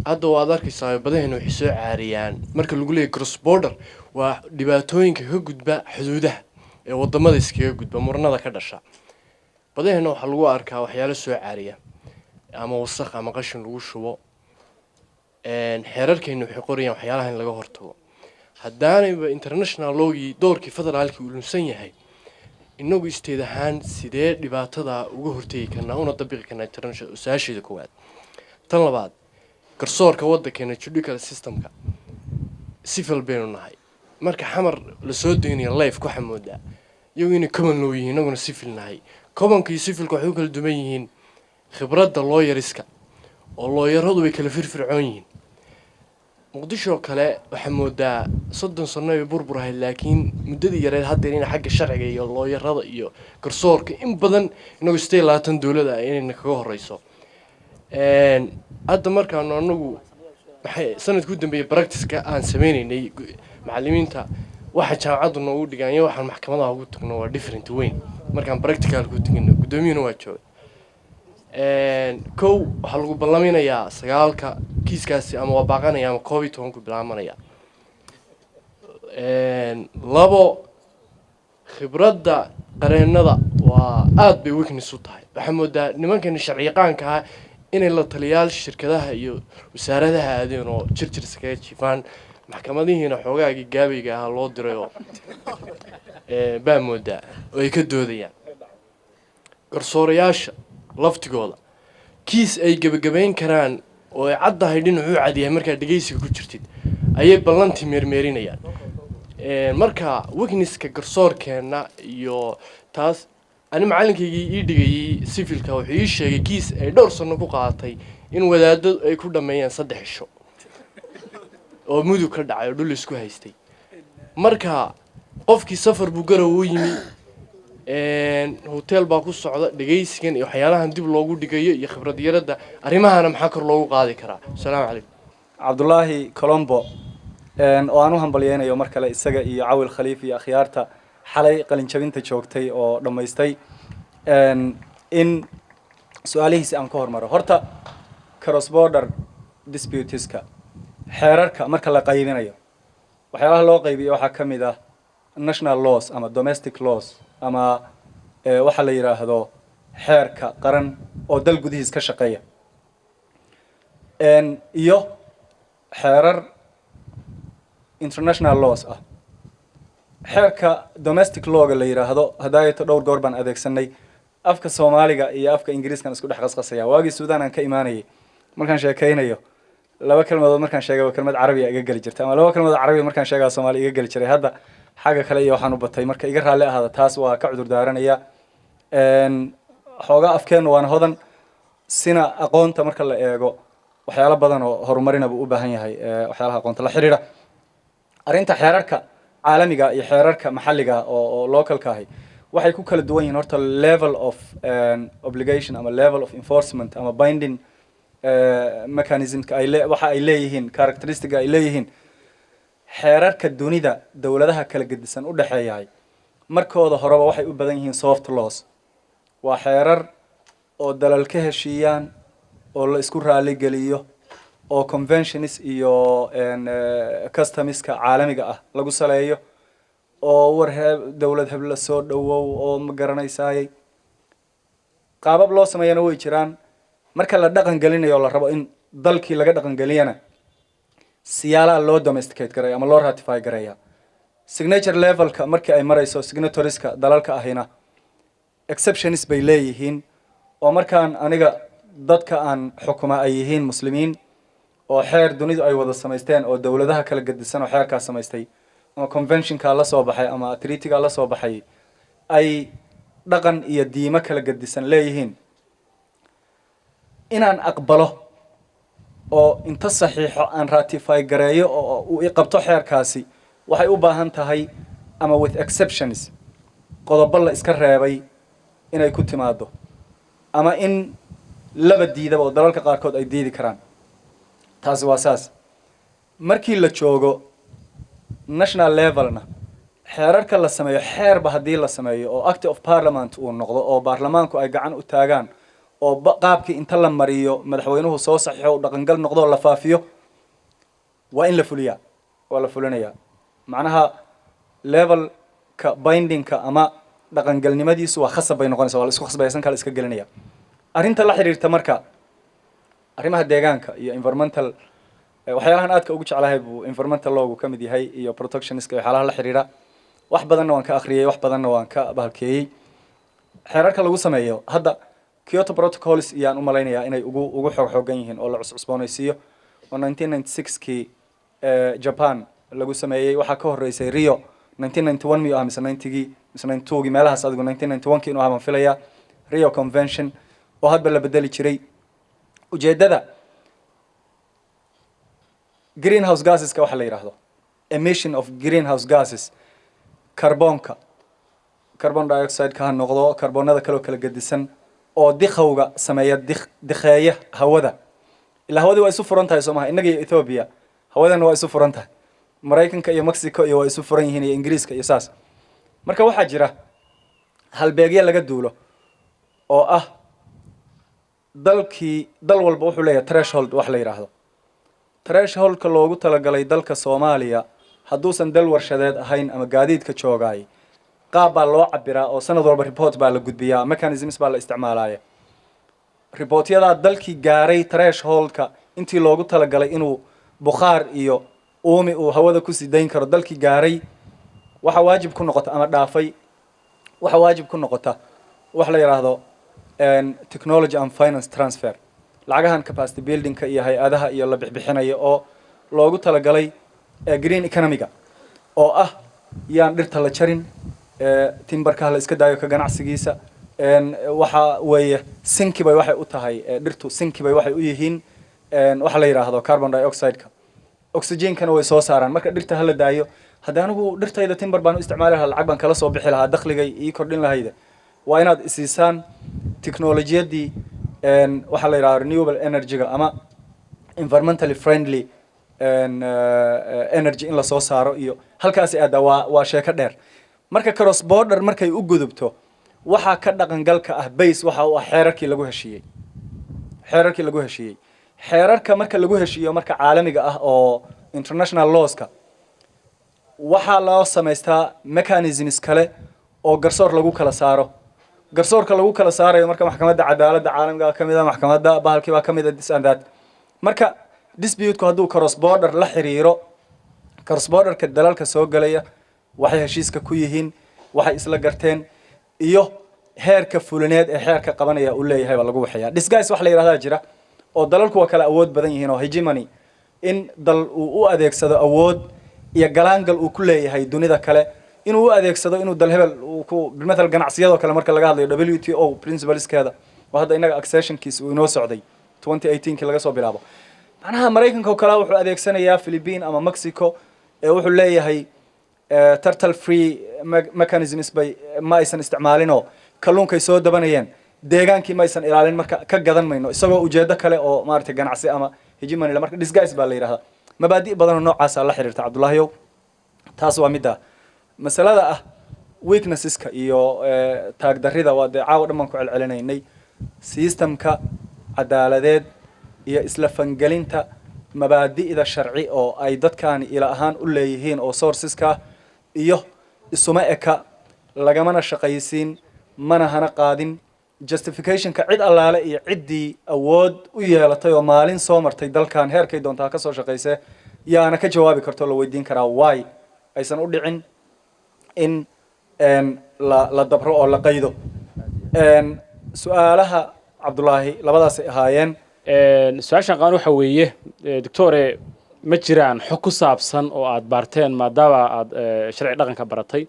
G: Hadda waad arkaysaa, badaheena waxay soo caariyaan marka lagu leeyahy cross border waa dhibaatooyinka ka gudba xuduudaha ee wadamada iskaga gudba, muranada ka dhasha. Badaheena waxaa lagu arkaa waxyaalo soo caariya ama wasakh ama qashin lagu shubo. Xeerarkeena waxay qorayaan waxyaalaha in laga hortago. Haddaanayba international lawgii doorkii federaalkii uu lunsan yahay, inagu state ahaan sidee dhibaatada uga hortegi karnaa una dabiqi karnaa international? Su-aasheeda koowaad. Tan labaad, garsoorka waddankeena, judicial systemka, civil baynu nahay. Marka Xamar lasoo daynayo life, waxaa moodaa iyagu inay common law yihiin, inaguna civil nahay. Commonka iyo civilka waxay u kala duwan yihiin khibradda lawyerska, oo lawyeradu way kala firfircoon yihiin. Muqdisho kale waxaa moodaa 30 sano ay burbur ahayd, laakiin muddadii yareed haddeer ina xagga sharciga iyo lawyerada iyo garsoorka in badan inagu 28 dowlad ah inayna kaga horeyso. Hadda markaanu anagu maxay sanadkii u dambeeyey practiceka aan sameynaynay, macallimiinta waxa jaamacaddu noogu dhigaan iyo waxaan maxkamadaha ugu tagno waa different weyn. Markaan practical ku tagino, guddoomiyuhuna waa joogay. Kow, waxaa lagu ballaminayaa 9-ka kiiskaasi ama waa baaqanaya ama 11-ku bilaabanaya. Labo, khibradda qareennada waa aada bay weakness u tahay. Waxaa moodaa nimankani sharciyaqaanka ah inay la taliyaal shirkadaha iyo wasaaradaha aadeen oo jirjirs kaga jiifaan, maxkamadihiina xoogaagii gaabayga ahaa loo diray oo baa moodaa oo ay ka doodayaan. Garsoorayaasha laftigooda kiis ay gebagabayn karaan oo ay caddahay dhinacuu cadyahay markaad dhegeysiga ku jirtid ayay ballantii meermeerinayaan. Marka weaknesska garsoorkeenna iyo taas, ani macalinkaygii ii dhigayay civilka wuxuu ii sheegay kiis ay dhowr sano ku qaadatay in wadaaddo ay ku dhammeeyeen 3 cisho, oo Mudug ka dhacay oo dhul isku haystay. Marka qofkii safar buu Garow u yimi, hotel baa ku socda, dhegeysigan iyo waxyaalahan dib loogu dhigayo iyo khibrad yaradda arrimahana maxaa kor loogu qaadi karaa? Asalaamu calaykum.
B: Cabdullaahi Colombo, oo aan u hambalyeynayo mar kale isaga iyo Cawil Khaliif iyo akhyaarta xalay qalinjabinta joogtay oo dhammaystay. In su-aalihiisi aan ka hormaro, horta cross border disputes-ka, xeerarka marka la qaybinayo, waxyaalaha loo qaybiyo waxaa ka mid ah national laws ama domestic laws ama waxa la yidhaahdo xeerka qaran oo dal gudihiis ka shaqeeya iyo xeerar international laws ah. Xeerka domestic law-ga la yidhaahdo, hadaayato dhowr goor baan adeegsanay, afka Soomaaliga iyo afka Ingiriiskan isku dhex qasqasaya. Waagii Suudaan aan ka imaanayay, markaan sheekaynayo, laba kelmadood markaan sheegay kelmad Carabiya iga geli jirtay, ama laba kelmadood Carabiya markaan sheegaa Soomaali iga geli jiray. Hadda xagga kale iyo waxaan u batay, marka iga raalli ahaada, taas waa ka cudur daaranaya. Xoogaa afkeennu waana hodan, sina aqoonta marka la eego waxyaalo badan oo horumarina buu u baahan yahay, waxyaalaha aqoonta la xiriira. Arrinta xeerarka caalamiga iyo xeerarka maxalliga oo local-ka ahi waxay ku kala duwan yihiin horta level of obligation ama level of enforcement ama binding mechanism-ka ay le waxa ay leeyihiin, characteristic-ga ay leeyihiin. Xeerarka dunida dowladaha kala gedisan u dhexeeyahay markooda horeba waxay u badan yihiin soft laws. Waa xeerar oo dalal ka heshiiyaan oo la isku raaligeliyo oo conventions iyo customs-ka caalamiga ah lagu saleeyo, oo war dowlad hebla soo dhowow oo ma garanaysaayey, qaabab loo sameeyana way jiraan. Marka la dhaqan gelinayo oo la rabo in dalkii laga dhaqan geliyana, siyaalaha loo domesticate gareeya ama loo ratify gareeya signature level-ka markii ay marayso, signatories-ka dalalka ahina exceptions bay leeyihiin, oo markaan aniga dadka aan xukuma ay yihiin Muslimiin oo xeer dunidu ay wada samaysteen oo dowladaha kala gedisan oo xeerkaas samaystay ama convention-kaa la soo baxay ama treaty-gaa la soo baxay ay dhaqan iyo diimo kala gedisan leeyihiin, inaan aqbalo oo inta saxiixo aan ratify gareeyo oo uu i qabto xeerkaasi waxay u baahan tahay ama with exceptions, qodobo la iska reebay inay ku timaado ama in laba diidaba oo dalalka qaarkood ay diidi karaan. Taasi waa saas. Markii la joogo national level-na, xeerarka la sameeyo, xeerba haddii la sameeyo oo act of parliament uu noqdo oo baarlamaanku ay gacan u taagaan oo qaabkii inta la mariyo madaxweynuhu soo saxiixo, uu dhaqangal noqdo oo la faafiyo, waa in la fuliyaa, waa la fulinayaa. Macnaha level-ka binding-ka ama dhaqangalnimadiisu waa khasab bay noqonaysa, waa la isku khasbaya, san kale iska gelinaya. Arrinta la xiriirta marka arrimaha deegaanka iyo environmental, waxyaalahan aadka ugu jeclahay buu environmental law-gu ka mid yahay iyo protectionist-ka iyo waxyaalaha la xiriira. Wax badanna waan ka akhriyey, wax badanna waan ka bahalkeeyey. Xeerarka lagu sameeyo hadda Kyoto Protocols iyaan u malaynayaa inay ugu xoog xoogan yihiin oo la cuscusboonaysiiyo, oo 1996kii Japan lagu sameeyey. Waxaa ka horreysay Rio 1991 miyuu ah mise 90gii mise 92gii, meelahaas adigu, 1991kii inuu ah baan filayaa, Rio Convention oo hadba la bedeli jiray. Ujeeddada greenhouse gases-ka waxa la yidhaahdo, emission of greenhouse gases, karboonka, carbon dioxide-ka ha noqdo, karboonada kaloo kala gedisan oo dikhowga sameeya, dikheeya hawada. Ilaa hawadii waa isu furan tahay, soo maha? Innaga iyo Ethiopia hawadana waa isu furan tahay, Maraykanka iyo Mexico iyo waa isu furan yihiin, iyo Ingiriiska iyo saas. Marka waxaa jira halbeegyo laga duulo oo ah dalkii, dal walba wuxuu leeyahay threshold wax la yidhaahdo. Threshold-ka loogu talagalay dalka Soomaaliya, hadduusan dal warshadeed ahayn ama gaadiidka joogaay, qaab baa loo cabiraa oo sanad walba report baa la gudbiyaa, mechanisms baa la isticmaalaya. Report-yadaa dalkii gaaray threshold-ka intii loogu talagalay inuu bukhaar iyo uumi uu hawada kusii dayn karo, dalkii gaaray waxa waajib ku noqota ama dhaafay, waxa waajib ku noqota wax la yidhaahdo technology and finance transfer, lacagahan capacity building-ka iyo hay-adaha iyo la bixbixinayo oo loogu talagalay green economy-ga, oo ah yaan dhirta la jarin, timber-ka la iska daayo ka ganacsigiisa. Waxa weeye sink-i bay waxay u tahay, dhirtu sink-i bay waxay u yihiin waxa la yidhaahdo carbon dioxide-ka, oxygen-kana way soo saaraan. Marka dhirta hala daayo. Haddii anigu dhirtayda timber baan u isticmaali lahaa, lacag baan kala soo bixi lahaa, dakhligay ii kordhin lahayde, waa inaad isiisaan technology-yadii waxaa la yidhahdo renewable energy-ga ama environmentally friendly energy in lasoo saaro iyo halkaasi aada. Waa sheeko dheer. Marka cross border markay u gudubto Waxaa ka dhaqangalka ah, base waxa uu ah xeerarkii lagu heshiiyey, xeerarkii lagu heshiiyey. Xeerarka marka lagu heshiiyo, marka caalamiga ah oo international lawska, waxaa loo samaystaa mechanisms kale oo garsoor lagu kala saaro. Garsoorka lagu kala saarayo marka Maxkamadda Cadaaladda Caalamiga ka mid a, maxkamadda bahalkii baa ka mid a, this and that. Marka disputeku hadduu cross border la xiriiro, cross borderka dalalka soo gelaya waxay heshiiska ku yihiin, waxay isla garteen iyo heerka fulineed ee xeerka qabanaya uu leeyahay baa lagu waxeeyaa. Disguise wax la yidhahdaa jira oo dalalku waa kala awood badan yihiin, oo hegemony in dal uu u adeegsado awood iyo galaangal uu ku leeyahay dunida kale, inuu u adeegsado inuu dal hebel uu ku bilmathal ganacsiyadoo kale marka laga hadlayo WTO principleskeeda oo hadda innaga accessionkiis uu inoo socday 2018kii laga soo bilaabo. Macnaha Maraykanka oo kale wuxuu adeegsanayaa Philippine ama Mexico ee wuxuu leeyahay turtle free mechanisms bay ma aysan isticmaalinoo kalluunkay soo dabanayeen deegaankii ma aysan ilaalin, marka ka gadan mayno, isagoo ujeedo kale oo maaragtay ganacsi ama hegemony. Marka disguise baa la yidhahdaa. Mabaadi' badan oo noocaasa la xiriirta, Cabdullaahiyow. Taas waa midda masalada ah. Weaknesseska iyo taagdarrida waa dee caawa dhan baan ku celcelinaynay. Systemka cadaaladeed iyo isla fangelinta mabaadi'da sharci oo ay dadkaani ila ahaan u leeyihiin oo sourceska iyo isuma eka, lagamana shaqaysiin, mana hana qaadin. Justificationka cid allaale iyo ciddii awood u yeelatay oo maalin soo martay dalkan heerkay doontaa ka soo shaqaysee yaana ka jawaabi karto, la weydiin karaa why aysan u dhicin in la dabro oo la qaydo. Su-aalaha Cabdullaahi labadaasay ahaayeen.
H: Su-aashan qaan waxa weeye, doctore, ma jiraan xog ku saabsan oo aad baarteen, maadaama aad sharci dhaqanka baratay,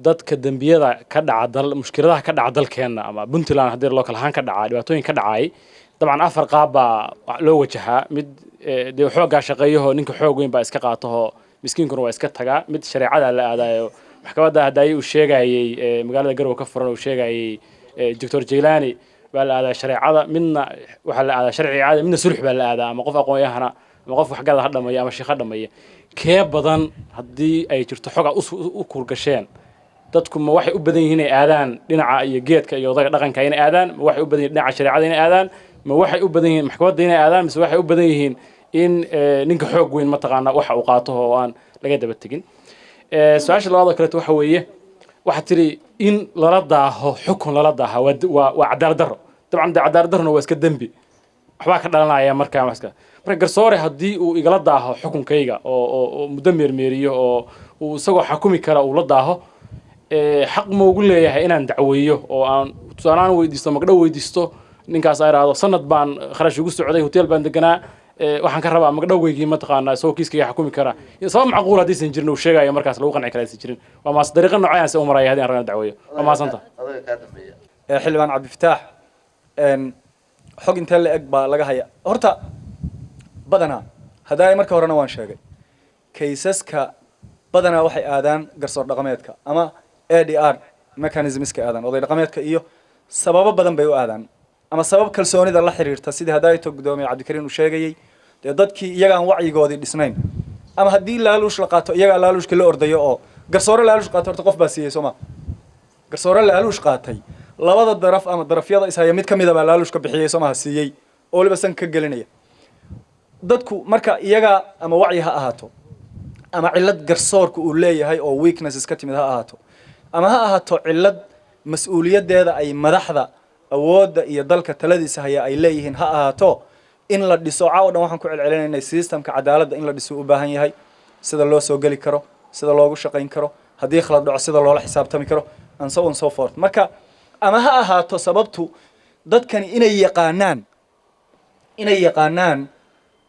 H: dadka dembiyada ka dhaca dal, mushkiladaha ka dhaca dalkeenna ama Puntland haddii loo kala ahaan ka dhacaa, dhibaatooyin ka dhacay, dabcan afar qaab baa loo wajahaa. Mid dee xooggaa shaqeeyahoo ninka xoog weyn baa iska qaatahoo miskiinkuna waa iska tagaa. Mid shareecada la aadayo, maxkamadda hadaaye uu sheegayey magaalada Garowe ka furan uu sheegayey Doctor Jailani baa la aadaa shareecada. Midna waxaa la aadaa sharciga caadi. Midna sulx baa la aadaa, ama qof aqoon-yahana ama qof waxgada ha dhamaya ama sheekh ha dhamaya. Kee badan haddii ay jirto xog aad u kuurgasheen? Dadku ma waxay u badan yihiin inay aadaan dhinaca iyo geedka iyo odaga dhaqanka inay aadaan? Ma waxay u badan yihiin dhinaca shareecada inay aadaan? Ma waxay u badan yihiin maxkamadda inay aadaan? Mise waxay u badan yihiin in ninka xoog weyn mataqaana waxa uu qaato oo aan laga daba tegin? Su-aasha labaad oo kaleeto waxa weeye, waxaad tidhi in lala daaho xukun lala daaha waa cadaalad darro. Dabcan dee cadaalad darrona waa iska dembi, waxbaa ka dhalanaya. Markaa marka garsoore haddii uu igala daaho xukunkayga oo muddo meermeeriyo oo uu isagoo xakumi kara uu la daaho, xaq ma ugu leeyahay inaan dacweeyo oo aan tusaalahaan weydiisto magdhow, weydiisto ninkaas a idhaahdo sanad baan kharash ugu socday, hotel baan deganaa, waxaan ka rabaa magdhowgeygii, mataqaanaa, isagoo kiiskayga xukumi kara? Sabab macquul haddaysan jirin uu sheegayo markaas lagu qanci kara aysan jirin, waa maas dariiqa noocayaan se u maraya haddii aan rabno dacweeyo? Waa mahadsanta.
F: Adaga kaa dambeeya.
B: Xildhibaan Cabdifataax, xog intee la eg baa laga haya? Horta badanaa haddaa marka horena waan sheegay, caseska badanaa waxay aadaan garsoor dhaqameedka ama ADR mechanismska aadaan oday dhaqameedka, iyo sababo badan bay u aadaan, ama sabab kalsoonida la xiriirta sidii hadaaito guddoomiye Cabdikariin uu sheegayey, dee dadkii iyagaan wacyigoodii dhisnayn, ama haddii laaluush la qaato iyagaa laaluushka la ordayo, oo garsoore laaluush qaato horta qof baa siiyey, soo ma? Garsoore laaluush qaatay, labada daraf ama darafyada ishaya mid ka mid a baa laaluush ka bixiyey, soo maha? Siiyey oo waliba san ka gelinaya dadku. Marka iyaga ama wacyi ha ahaato, ama cillad garsoorka uu leeyahay oo weaknesses ka timid ha ahaato, ama ha ahaato cillad mas-uuliyaddeeda ay madaxda awoodda iyo dalka taladiisa haya ay leeyihiin ha ahaato, in la dhiso caawa dhan waxaan ku celcelinaynay systemka cadaaladda in la dhiso u baahan yahay, sida loo soo geli karo, sida loogu shaqayn karo, haddii khalad dhaco sida loola xisaabtami karo, and so on so forth. Marka ama ha ahaato sababtu dadkani inay yaqaanaan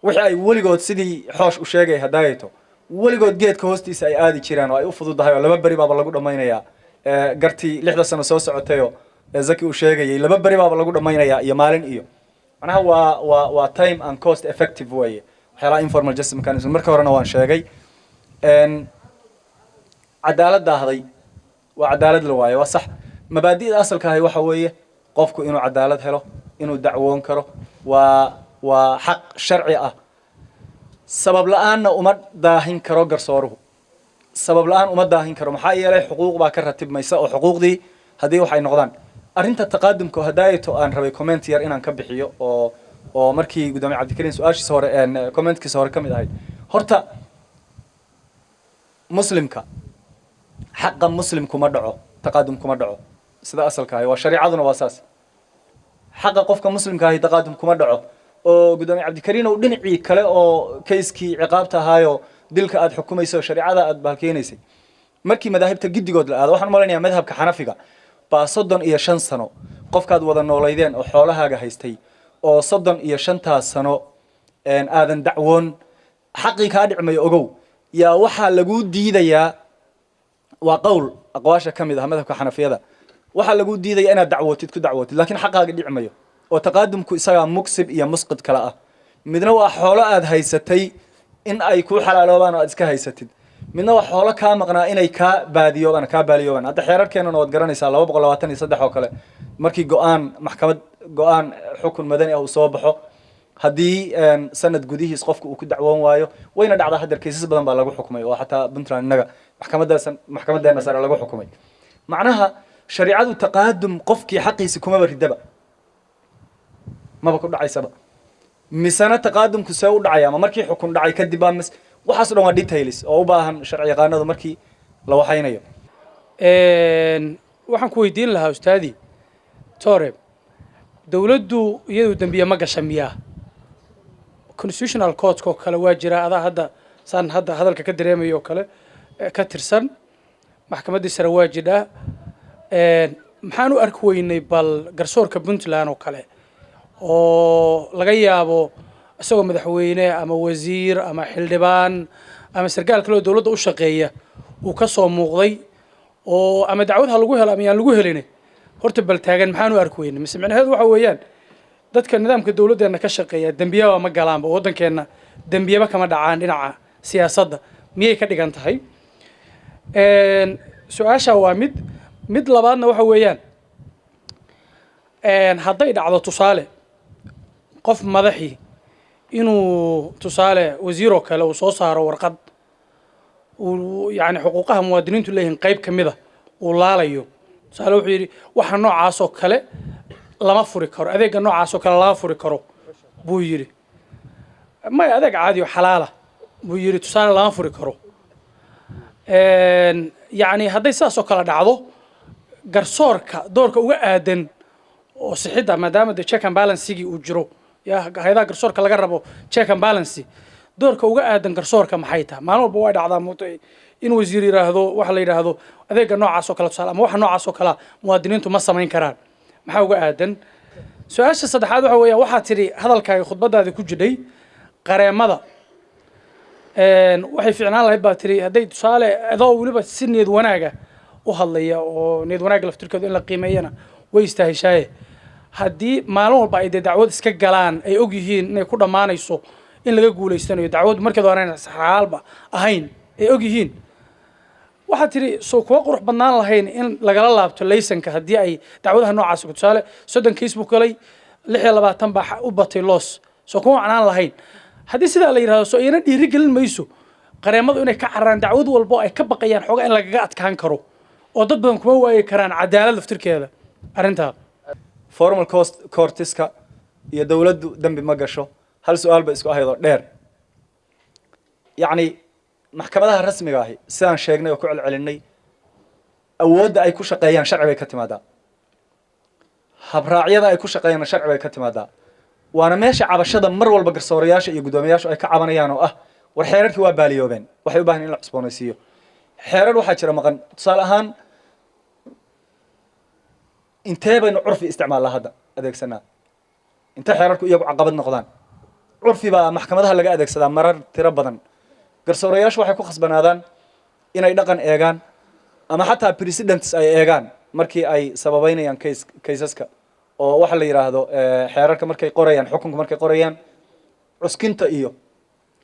B: wixii ay weligood sidii Xoosh u sheegay hadaayato weligood geedka hoostiisa ay aadi jiraan oo ay u fududahay oo 2 beri baaba lagu dhammaynayaa. Gartii 6da sano soo socotayoo Zaki uu sheegayay 2 beri baaba lagu dhammaynayaa iyo maalin iyo macnaha waa time and cost effective weeye waxyaalaha informal justice mechanism. Marka horena waan sheegay, cadaalad daahday waa cadaalad la waayo, waa sax. Mabaadi'da asalka ahi waxa weeye qofku inuu cadaalad helo, inuu dacwoon karo, waa xaq sharci ah. Sabab la-aanna uma daahin karo garsooruhu. Sabab la-aan uma daahin karo. Maxaa yeelay, xuquuq baa ka ratibmaysa, oo xuquuqdii haddii waxay noqdaan arrinta taqaadumka hadaayato aan rabay comment yar inaan ka bixiyo, oo markii gudoomiye Cabdikariin su-aashiisa hore, commentkiisa hore ka mid ahayd. Horta muslimka, xaqa muslim kuma dhaco taqaadum, kuma dhaco. Sida asalka ahi waa shariicaduna waa saas. Xaqa qofka muslimka ahi taqaadum kuma dhaco. Oo gudoomiye Cabdikariin, uu dhinacii kale oo kayskii ciqaabta ahaayo dilka aad xukumayso, shariicada aad bahalkeenaysay, markii madaahibta giddigood la aado, waxaan malaynayaa madhabka Xanafiga baa 35 sano qofkaad wada noolaydeen oo xoolahaaga haystay, oo 35-taas sano aadan dacwoon, xaqii kaa dhicmayo. Ogow, yaa waxaa laguu diidayaa, waa qowl aqwaasha ka mid ah madhabka Xanafiyada, waxaa laguu diidaya inaad dacwootid, ku dacwootid, laakiin xaqaaga dhicmayo. Oo taqaadumku isagaa muksib iyo musqid kale ah. Midna waa xoolo aad haysatay in ay kuu xalaaloobaan oo aad iska haysatid, midna waa xoolo kaa maqnaa inay kaa baadiyoobaan, kaa baaliyoobaan. Hadda xeerarkeenana waad garanaysaa, 223 oo kale, markii go-aan maxkamad, go-aan xukun madani ah uu soo baxo, haddii sanad gudihiis qofka uu ku dacwoon waayo, wayna dhacdaa. Haddeer cases badan baa lagu xukumay, oo xataa Puntland innaga maxkamadaas, maxkamadeena sare lagu xukumay. Macnaha shariicadu taqaadum qofkii xaqiisi kumaba ridaba, maba ku dhacaysaba. Misena taqaadumku see u dhacaya? Ma markii xukun dhacay kadib baa? Mis waxaas o dhan waa details oo u baahan sharci yaqaanadu markii la waxaynayo.
I: Waxaan ku weydiin lahaa, ustaadi tore, dowladdu iyadu dembiye ma gasha miyaa? Constitutional courtka oo kale waa jira, adaa hadda saan hadda hadalka ka dareemayo oo kale ka tirsan maxkamaddii sare waa jidhaa. Maxaan u arki weynay bal garsoorka Puntland oo kale, oo laga yaabo isagoo madaxweyne ama wasiir ama xildhibaan ama sarkaal kale oo dowladda u shaqeeya uu ka soo muuqday, oo ama dacwad ha lagu helo ama yaan lagu helin, horta bal taagan, maxaan u arki weynay? Mise micnaheedu waxa weeyaan dadka nidaamka dowladdeena ka shaqeeya dembiyaba ma galaanba, waddankeenna dembiyaba kama dhacaan dhinaca siyaasadda, miyay ka dhigan tahay? Su-aasha waa mid. Mid labaadna waxa weeyaan, hadday dhacdo tusaale qof madaxii inuu, tusaale wasiiroo kale, uu soo saaro warqad uu yani xuquuqaha muwaadiniintu leeyihiin qayb ka mid a uu laalayo. Tusaale wuxuu yidhi waxa noocaas oo kale lama furi karo, adeegga noocaas oo kale lama furi karo buu yidhi. Maya, adeeg caadi oo xalaala buu yidhi, tusaale lama furi karo. Yacni hadday sidaas oo kale dhacdo, garsoorka doorka uga aadan oo sixidda, maadaama de check and balancegii uu jiro, ya hay-adaha garsoorka laga rabo check and balance, doorka uga aadan garsoorka maxay tahay? Maalin walba way dhacdaa moota in wasiir yidhaahdo, waxa la yidhaahdo adeega noocaas oo kale tusaale ama waxa noocaas oo kalea muwaadiniintu ma samayn karaan, maxaa uga aadan? Su-aasha saddexaad waxa weeyaan, waxaa tidhi hadalkaaga, khudbadaadi ku jidhay, qareemada waxay fiicnaan lahayd baa tiri hadday tusaale, adoo weliba si niyad wanaaga u hadlaya, oo niyad wanaagga laftirkeedu in la qiimeeyana way istaahishaaye, haddii maalin walba ay dee dacwad iska galaan ay og yihiin inay ku dhammaanayso in laga guulaysanayo, dacwad markeed hore xalaalba ahayn ay og yihiin, waxaad tidhi soo kuwa qurux badnaan lahayn in lagala laabto laysanka haddii ay dacwadaha noocaas, tusaale 30 case buu galay, 26 baa u batay loss, soo kuma wacnaan lahayn haddii sidaa la yidhahdo? Soo iyana dhiiri gelin mayso qareemadu inay ka cararaan dacwad walbo ay ka baqayaan xoogaa in lagaga adkaan karo, oo dad badan kuma waayi karaan cadaalad laftirkeeda arrintaa?
B: Formal cost courtiska iyo dowladdu dembi ma gasho, hal su-aal ba isku ahayd oo dheer. Yacni maxkamadaha rasmiga ahi, sidaan sheegnay oo ku celcelinay, awoodda ay ku shaqeeyaan sharci bay ka timaadaa, habraacyada ay ku shaqeeyaanna sharci bay ka timaadaa. Waana meesha cabashada mar walba garsoorayaasha iyo guddoomiyaashu ay ka cabanayaan, oo ah war xeerarkii waa baaliyoobeen, waxay u baahan in la cusboonaysiiyo. Xeerar waxaa jira maqan. Tusaale ahaan, intee baynu curfi isticmaallaa hadda adeegsanaa? Intee xeerarku iyagu caqabad noqdaan? Curfi baa maxkamadaha laga adeegsadaa marar tiro badan. Garsoorayaashu waxay ku khasbanaadaan inay dhaqan eegaan ama xataa precedents ay eegaan markii ay sababeynayaan case caseska, oo waxa la yidhaahdo xeerarka markay qorayaan, xukunka markay qorayaan, cuskinta iyo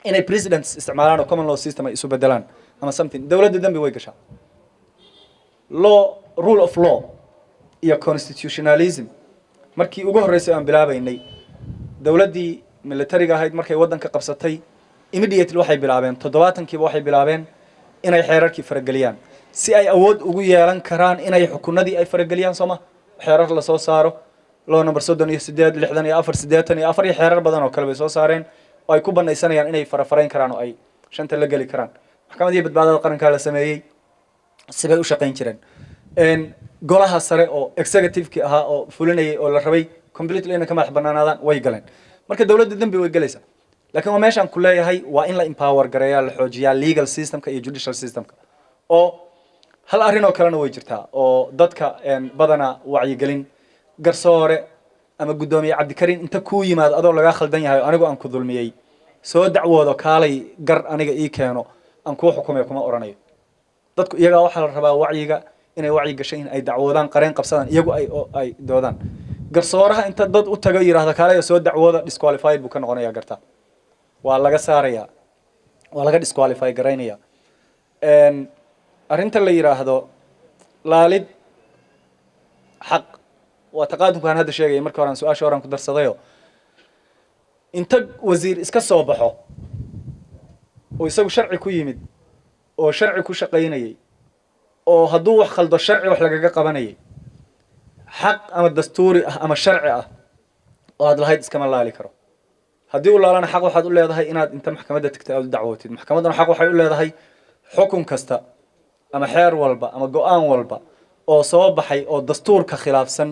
B: inay precedents isticmaalaan oo common law system ay isu bedelaan ama something. Dowladda dembi way gashaa. Law, rule of law iyo constitutionalism markii ugu horreysay aan bilaabaynay, dowladdii militariga ahayd markay waddanka qabsatay, immediately waxay bilaabeen, 70-kiiba waxay bilaabeen Inay xeerarkii farageliyaan si ay awood ugu yeelan karaan inay xukunadii ay farageliyaan, sooma? Xeerar lasoo saaro, law number 38, 64, 84 iyo xeerar badan oo kale bay soo saareen oo ay ku banaysanayaan inay farafarayn karaan oo ay shanta la geli karaan. Maxkamadii Badbaadada Qarankaa la sameeyey, sibay u shaqayn jireen. Golaha sare oo executive-ki ahaa oo fulinayay oo la rabay completely inay ka madax banaanaadaan way galeen. Marka dowladda dembi way galaysaa, laakiin waa meeshaan ku leeyahay waa in la empower gareeyaa, la xoojiyaa legal systemka iyo judicial systemka. Oo hal arrin oo kalena way jirtaa oo dadka badanaa wacyigelin. Garsoore ama guddoomiye Cabdikariin inta kuu yimaado adoo lagaa khaldan yahay oo anigu aan ku dulmiyey, soo dacwoodo, kaalay gar aniga ii keeno, aan kuu xukumay, kuma oranayo. Dadku iyagaa waxaa la rabaa wacyiga inay wacyi gashay, in ay dacwoodaan, qareen qabsadaan, iyagu ay oo ay doodaan. Garsooraha inta dad u tago yidhaahda kaalay soo dacwooda, disqualified buu ka noqonaya gartaa, waa laga saarayaa, waa laga disqualify garaynaya. Arrinta la yidhaahdo laalid xaq waa taqaadumkaan hadda sheegaya. Marka hore aan su-aasha horaan ku darsadayo, inta wasiir iska soo baxo oo isagu sharci ku yimid oo sharci ku shaqaynayay oo hadduu wax khaldo sharci wax lagaga qabanayay, xaq ama dastuuri ah ama sharci ah oo aad lahayd iskama laali karo. Haddii uu laalana, xaq waxaad u leedahay inaad inta maxkamadda tagtay aad u dacwootid. Maxkamaddana xaq waxay u leedahay xukun kasta ama xeer walba ama go-aan walba oo soo baxay oo dastuurka khilaafsan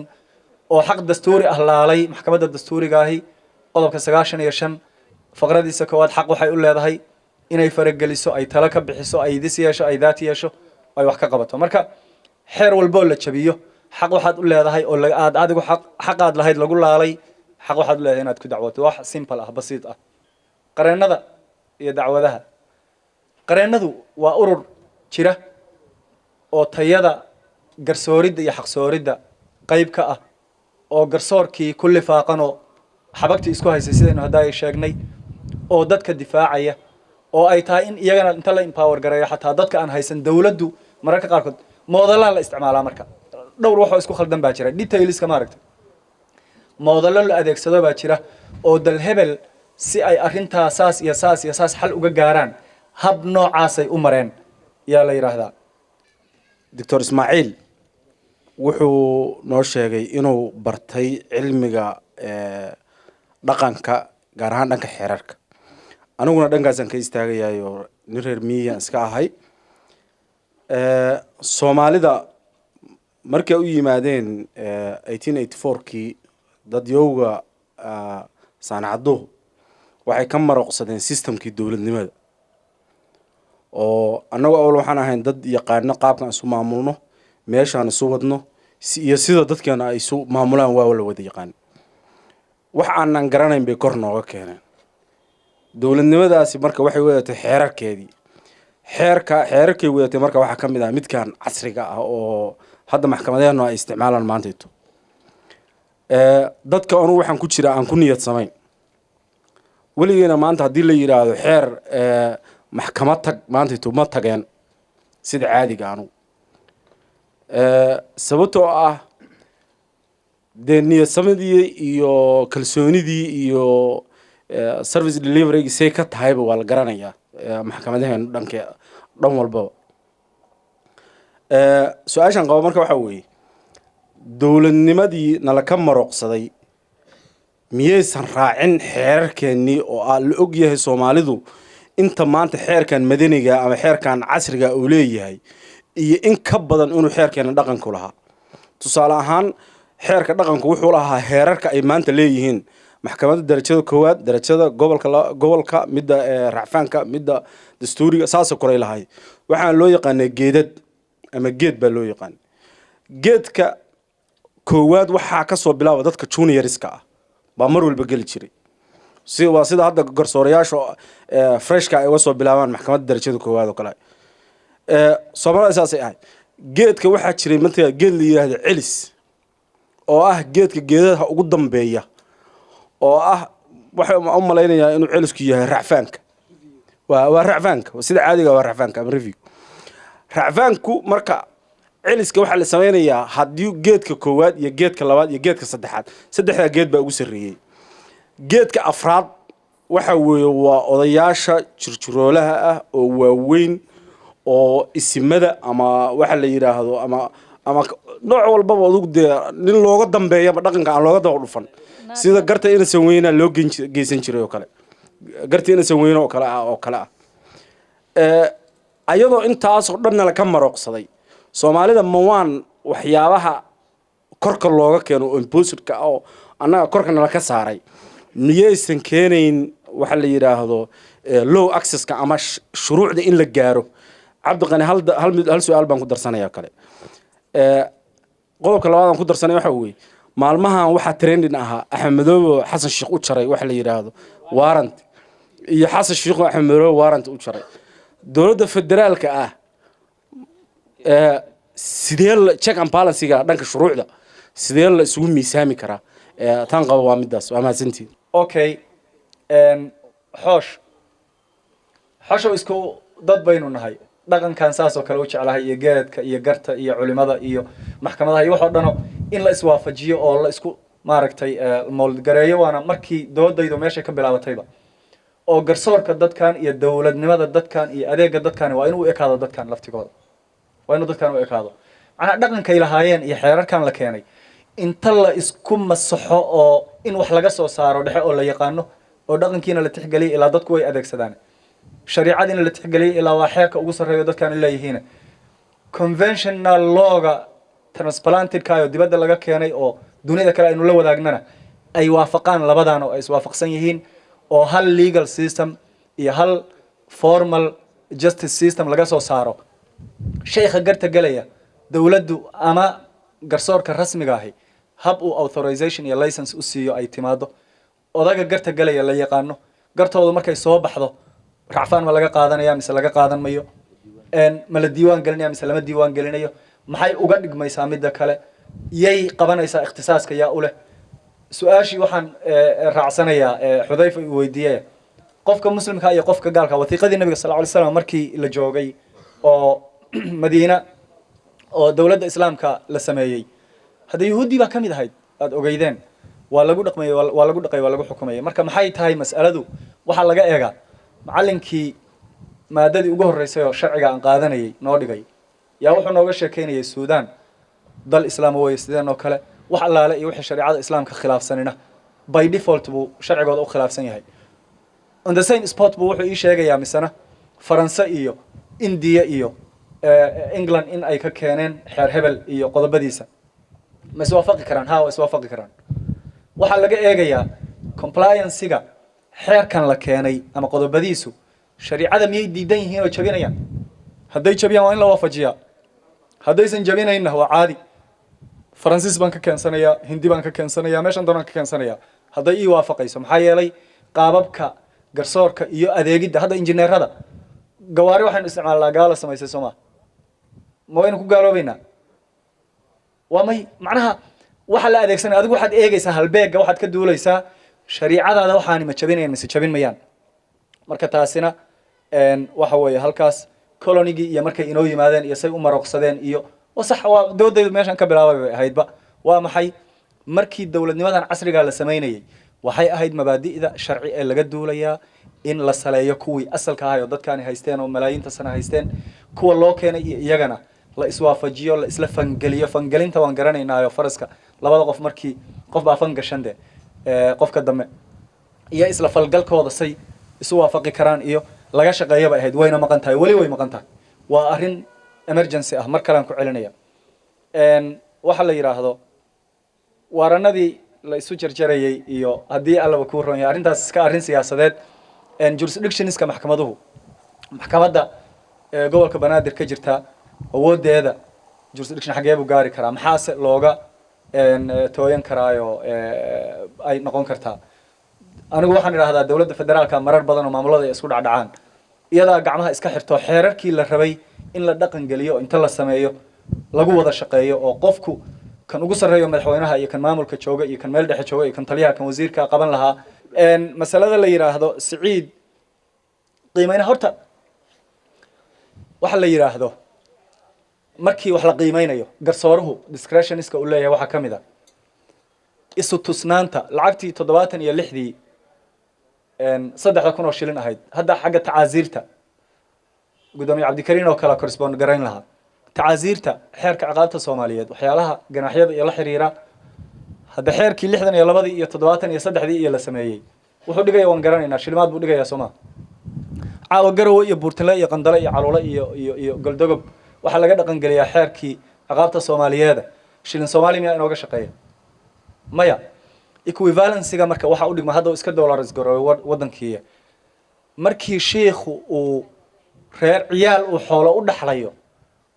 B: oo xaq dastuuri ah laalay, maxkamadda dastuurigaahi qodobka 95 faqradiisa koowaad xaq waxay u leedahay inay farageliso, ay talo ka bixiso, ay this yeesho, ay that yeesho, ay wax ka qabato. Marka xeer walboo la jabiyo, xaq waxaad u leedahay oo aad adigu xaq xaqaad lahayd lagu laalay, xaq waxaad u leedahay inaad ku dacwoto. Wax simple ah, basiid ah. Qareennada iyo dacwadaha. Qareennadu waa urur jira oo tayada garsooridda iyo xaqsooridda qayb ka ah, oo garsoorkii ku lifaaqanoo xabagtii isku haysay, sidaynu hadda ay sheegnay, oo dadka difaacaya, oo ay tahay in iyagana inta la empower gareeyo, xataa dadka aan haysan dawladdu mararka qaarkood moodalaa la isticmaalaa. Marka dhowr waxoo isku khaldan baa jira detailska, maaragtay, moodallo la adeegsado baa jira oo dal hebel si ay arrintaa saas iyo saas iyo saas xal uga gaaraan, hab noocaasay u mareen yaa la yidhaahdaa.
J: Doctor Ismaaciil wuxuu noo sheegay inuu bartay cilmiga dhaqanka, gaar ahaan dhanka xeerarka. Aniguna dhankaasaan ka istaagayayo, nin reer miyigan iska ahay. Soomaalida markay u yimaadeen 1884-kii dadyowga saanacadduhu, waxay ka maroqsadeen systemkii dowladnimada, oo annagu awal waxaan ahayn dad yaqaano qaabkaan isu maamulno, meeshaan isu wadno iyo sida dadkeena ay isu maamulaan waa la wada yaqaan. Wax aanan garanayn bay kor nooga keeneen dowladnimadaasi. Marka waxay wadatay xeerarkeedii, xeerka xeerarkay wadatay. Marka waxaa ka mid ah midkan casriga ah oo hadda maxkamadeenu ay isticmaalaan maantayto. Dadka anugu waxaan ku jira aan ku niyad samayn weligeena. Maanta haddii la yidhaahdo xeer maxkamad tag maantayto, ma tageen sida caadiga anugu, sababtoo ah dee niyad samadii iyo kalsoonidii iyo service deliverygi say ka tahayba waa la garanayaa maxkamadaheenu dhanke dhan walbaba. Su-aashan qabo marka waxaa weeye, dowladnimadii nala ka maroqsaday miyaysan raacin xeerarkeennii oo ah la og yahay Soomaalidu inta maanta xeerkan madaniga ama xeerkan casriga uu leeyahay iyo in ka badan inuu xeerkeena dhaqanku lahaa? Tusaale ahaan, xeerka dhaqanku wuxuu lahaa heerarka ay maanta leeyihiin maxkamadda darajada koowaad, darajada gobolka, gobolka, midda racfaanka, midda dastuuriga, saasoo koley lahay. Waxaan loo yaqaanaa geedad ama geed baa loo yaqaan. Geedka koowaad waxaa kasoo bilaaba dadka juniorska ah baa mar walba geli jiray, si waa sida hadda garsoorayaasha freshka ay uga soo bilaabaan maxkamadda darajada koowaad oo kale. Soomaalida saasay ahayd. Geedka waxaa jiray marka geed la yidhaahdo celis, oo ah geedka geedaha ugu dambeeya, oo ah waxay u malaynayaa inuu celisku yahay racfaanka. Waa racfaanka, sida caadiga waa racfaanka ama review racfaanku. Marka celiska waxaa la sameynayaa haddii geedka koowaad iyo geedka labaad iyo geedka saddexaad, saddexdaa geed baa ugu sarreeyey. Geedka afraad waxa weeye waa odayaasha jirjiroolaha ah oo waaweyn. Oo isimada ama waxa la yidhaahdo ama nooc walbaba adugu dee nin looga dambeeyaba dhaqanka aan looga daba dhufan, sida garta inasan weynaa loo geysan jiray oo kale, garta inasan weyne oo kale ah. Ayadoo intaasoo dhanna laka marooqsaday Soomaalida, mawaan waxyaabaha korka looga keeno oo imposed-ka ah oo annaga korka nala ka saaray, miyaysan keenayn waxa la yidhaahdo law access-ka ama shuruucda in la gaaro? Cabdiqani, hal hal mid, hal su-aal baan ku darsanaya kale. Qodobka labaad aan ku darsanay waxa weeye, maalmahan waxaa trending ahaa Axmed Madoobe oo Xasan Sheekh u jaray waxa la yidhaahdo warrant, iyo Xasan Sheekh oo Axmed Madoobe warrant u jaray. Dowladda federaalka ah sidee check and balance-iga dhanka shuruucda sidee la isugu miisaami karaa? Tan qaba waa midaas. Waa mahadsantihin.
B: Okay, xoosh xoshow, isku dad baynu nahay. Dhaqankan saas oo kale u jeclahay, iyo geedka iyo garta iyo culimada iyo maxkamadaha iyo wax oo dhano in la iswaafajiyo oo la isku maaragtay moldgareeyo. Waana markii doodaydu meeshay ka bilaabatayba, oo garsoorka dadkan iyo dowladnimada dadkan iyo adeega dadkan waa inuu u ekaado dadkan laftigooda, waa inuu dadkan u ekaado. Macnaha dhaqankay lahaayeen iyo xeerarkan la keenay inta la isku masaxo oo in wax laga soo saaro dhexe oo la yaqaano oo dhaqankiina la tixgeliyay, ilaa dadku way adeegsadaan, shariicadiina la tixgeliyay, ilaa waa xeerka ugu sarreeyo dadkaan leeyihiin, conventional law-ga transplanted-ka oo dibadda laga keenay oo dunida kale aynu la wadaagnana ay waafaqaan labadan oo ay iswaafaqsan yihiin, oo hal legal system iyo hal formal justice system laga soo saaro. Sheekha garta gelaya, dowladdu ama garsoorka rasmiga ahi hab uu authorization iyo license u siiyo ay timaado, odaga garta gelaya la yaqaano, gartoodu markay soo baxdo racfaan ma laga qaadanaya mise laga qaadan mayo, ma la diiwaan gelinaya mise lama diiwaan gelinayo, maxay uga dhigmaysaa midda kale, yay qabanaysaa, ikhtisaaska yaa u leh? Su-aashii waxaan raacsanayaa Xudayfa uu weydiiyey, qofka muslimka iyo qofka gaalka. Wasiiqadii Nabiga sal ly slam markii la joogay oo Madiina oo dowladda islaamka la sameeyey, hadda yuhuuddii baa ka mid ahayd, aada ogeydeen, waa lagu dhaqmayey, waa lagu dhaqay, waa lagu xukumayay. Marka maxay tahay mas'aladu? Waxaa laga eegaa macallinkii maadadii ugu horreysay oo sharciga aan qaadanayay noo dhigay, yaa wuxuu nooga sheekeynayay Suudaan dal islaama weeye sideen oo kale, wax allaale iyo wixii shareecada islaamka khilaafsanina by default buu sharcigooda u khilaafsan yahay. On the same spot buu wuxuu ii sheegayaa misena Faranse iyo Indiya iyo England in ay ka keeneen xeer hebel iyo qodobadiisa. Ma iswaafaqi karaan? Ha, waa iswaafaqi karaan. Waxaa laga eegayaa compliance-iga xeerkan la keenay ama qodobadiisu shariicada miyay diidan yihiin oo jabinayaan. Hadday jabiyaan waa in la waafajiyaa, haddaysan jabinaynna waa caadi. Faransiis baan ka keensanayaa, Hindi baan ka keensanayaa, meeshan doonaan ka keensanayaa hadday ii waafaqayso. Maxaa yeelay qaababka garsoorka iyo adeegidda hadda injineerada gawaari waxaynu isticmaalnaa gaala samaysay, soo ma? Ma waynu ku gaaloobeynaa? Waa may. Macnaha waxa la adeegsanaya, adigu waxaad eegaysaa halbeegga, waxaad ka duulaysaa shariicadaada, waxaani ma jabinayan mise jabin mayaan. Marka taasina waxa weeye halkaas colony-gii iyo markay inoo yimaadeen iyo say u maroqsadeen iyo wa sax, waa doodaydu meeshan ka bilaabay bay ahaydba. Waa maxay markii dowladnimadan casrigaa la samaynayay? Waxay ahayd mabaadi'da sharci ee laga duulayaa in la saleeyo kuwii asalka ahay oo dadkaani haysteen oo malaayiinta sana haysteen, kuwa loo keenay iyo iyagana la iswaafajiyo, la isla fangeliyo. Fangelinta waan garanaynaayo, faraska labada qof markii qof baa fan gashan de qofka dambe iyo isla falgalkooda say isu waafaqi karaan iyo laga shaqeeya bay ahayd. Wayna maqan tahay, weli way maqan tahay, waa arrin emergency ah. Mar kalean ku celinaya, waxa la yidhaahdo waaranadii la isu jarjarayay iyo haddii Allaba kuu ron yahay, arrintaas iska arrin siyaasadeed. Jurisdictions-ka maxkamaduhu, maxkamadda gobolka Banaadir ka jirta awooddeeda jurisdiction xaggee buu gaari karaa? Maxaase looga tooyan karaayo ay noqon kartaa? Anigu waxaan idhahdaa dowladda federaalka marar badan oo maamulada ay isku dhacdhacaan iyadaa gacmaha iska xirto. Xeerarkii la rabay in la dhaqan geliyo, inta la sameeyo lagu wada shaqeeyo, oo qofku kan ugu sarreeyo madaxweynaha iyo kan maamulka jooga iyo kan meel dhexe jooga iyo kan taliyaha, kan wasiirka qaban lahaa. Masalada la yidhaahdo Siciid qiimeyna, horta waxa la yidhaahdo markii wax la qiimeynayo garsooruhu discretion-iska uu leeyahay waxaa ka mid a isu tusnaanta. Lacagtii 76-dii 3,000 oo shilin ahayd, hadda xagga tacaasiirta Gudoomiye Cabdikariin oo kale correspond garayn lahaa tacaasiirta xeerka ciqaabta Soomaaliyeed, waxyaalaha ganaaxyada iyo la xiriira. Hadda xeerkii 62-dii iyo 73-dii iyo la sameeyey wuxuu dhigaya waan garanaynaa, shilimaad buu dhigayaa, soo maa? Caawa Garowe iyo Buurtile iyo Qandale iyo Caluule iyo Goldogob waxaa laga dhaqangeliyaa xeerkii ciqaabta Soomaaliyeeda. Shilin Soomaali miyaa inooga shaqeeya? Maya. Equivalencyga marka waxaa u dhigma hadda uu iska dollars garoobay waddankiiya. Markii shiikhu uu reer ciyaal uu xoolo u dhaxlayo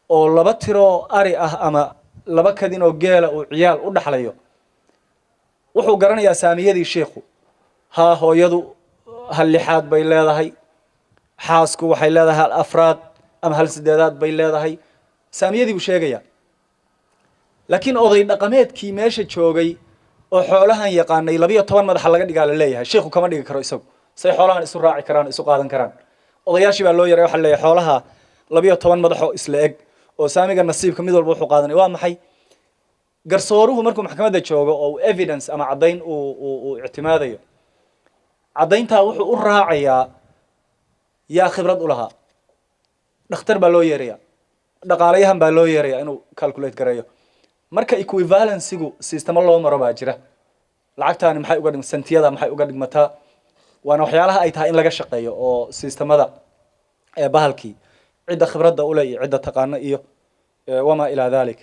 B: oo laba tiroo ari ah ama laba kadin oo geela uu ciyaal u dhaxlayo, wuxuu garanayaa saamiyadii shiikhu. Haa, hooyadu hal lixaad bay leedahay, xaasku waxay leedahay hal afraad ama hal sideedaad bay leedahay, saamiyadii buu sheegayaa. Laakiin oday dhaqameedkii meesha joogay oo xoolahan yaqaanay 12 madaxa laga dhigaa la leeyahay, shiikhu kama dhigi karo isagu. Say xoolahan isu raaci karaan, isu qaadan karaan? Odayaashii baa loo yaray, waxaa leeyahay xoolaha 12 madaxoo isla eg oo saamiga nasiibka mid walba wuxuu qaadanay waa maxay? Garsooruhu markuu maxkamadda joogo oo uu evidence ama caddayn uu ictimaadayo, caddayntaa wuxuu u raacayaa yaa khibrad u lahaa. Dhakhtar baa loo yeerayaa, dhaqaalayahan baa loo yeerayaa inuu calculate gareeyo. Marka equivalencygu systemo loo maro baa jira. Lacagtaani maxay uga dhig, sentiyada maxay uga dhigmataa? Waana waxyaalaha ay tahay in laga shaqeeyo oo systemada ee bahalkii cidda khibradda ule iyo cidda taqaano iyo wamaa ilaa dhalik.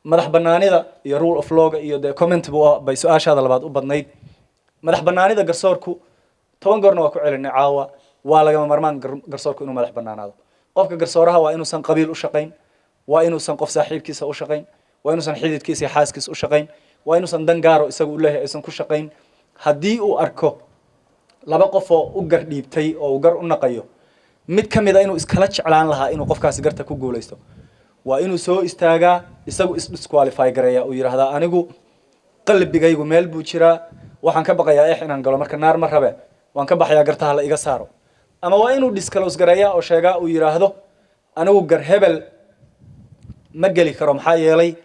B: Madax banaanida iyo rule of lawga iyo dee comment bu bay su-aashaada labaad u badnayd. Madax banaanida garsoorku 10 goorna waa ku celinay caawa. Waa lagama marmaan garsoorku inuu madax banaanaado. Qofka garsooraha waa inuusan qabiil u shaqayn, waa inuusan qof saaxiibkiisa u shaqayn, waa inuusan xididkiisa iyo xaaskiisa u shaqayn, waa inuusan dan gaaro isagu u leeyahay aysan ku shaqayn. Haddii uu arko laba qof oo u gar dhiibtay oo uu gar u naqayo, mid ka mid a inuu iskala jeclaan lahaa inuu qofkaasi garta ku guulaysto, waa inuu soo istaagaa, isagu isdisqualify gareeya, uu yidhaahdaa: "Anigu qalbigaygu meel buu jiraa, waxaan ka baqayaa eex inaan galo, marka naar ma rabe, waan ka baxayaa, gartaha la iga saaro." Ama waa inuu disclose gareeya oo sheegaa, uu yidhaahdo: "Anigu gar hebel ma geli karo, maxaa yeelay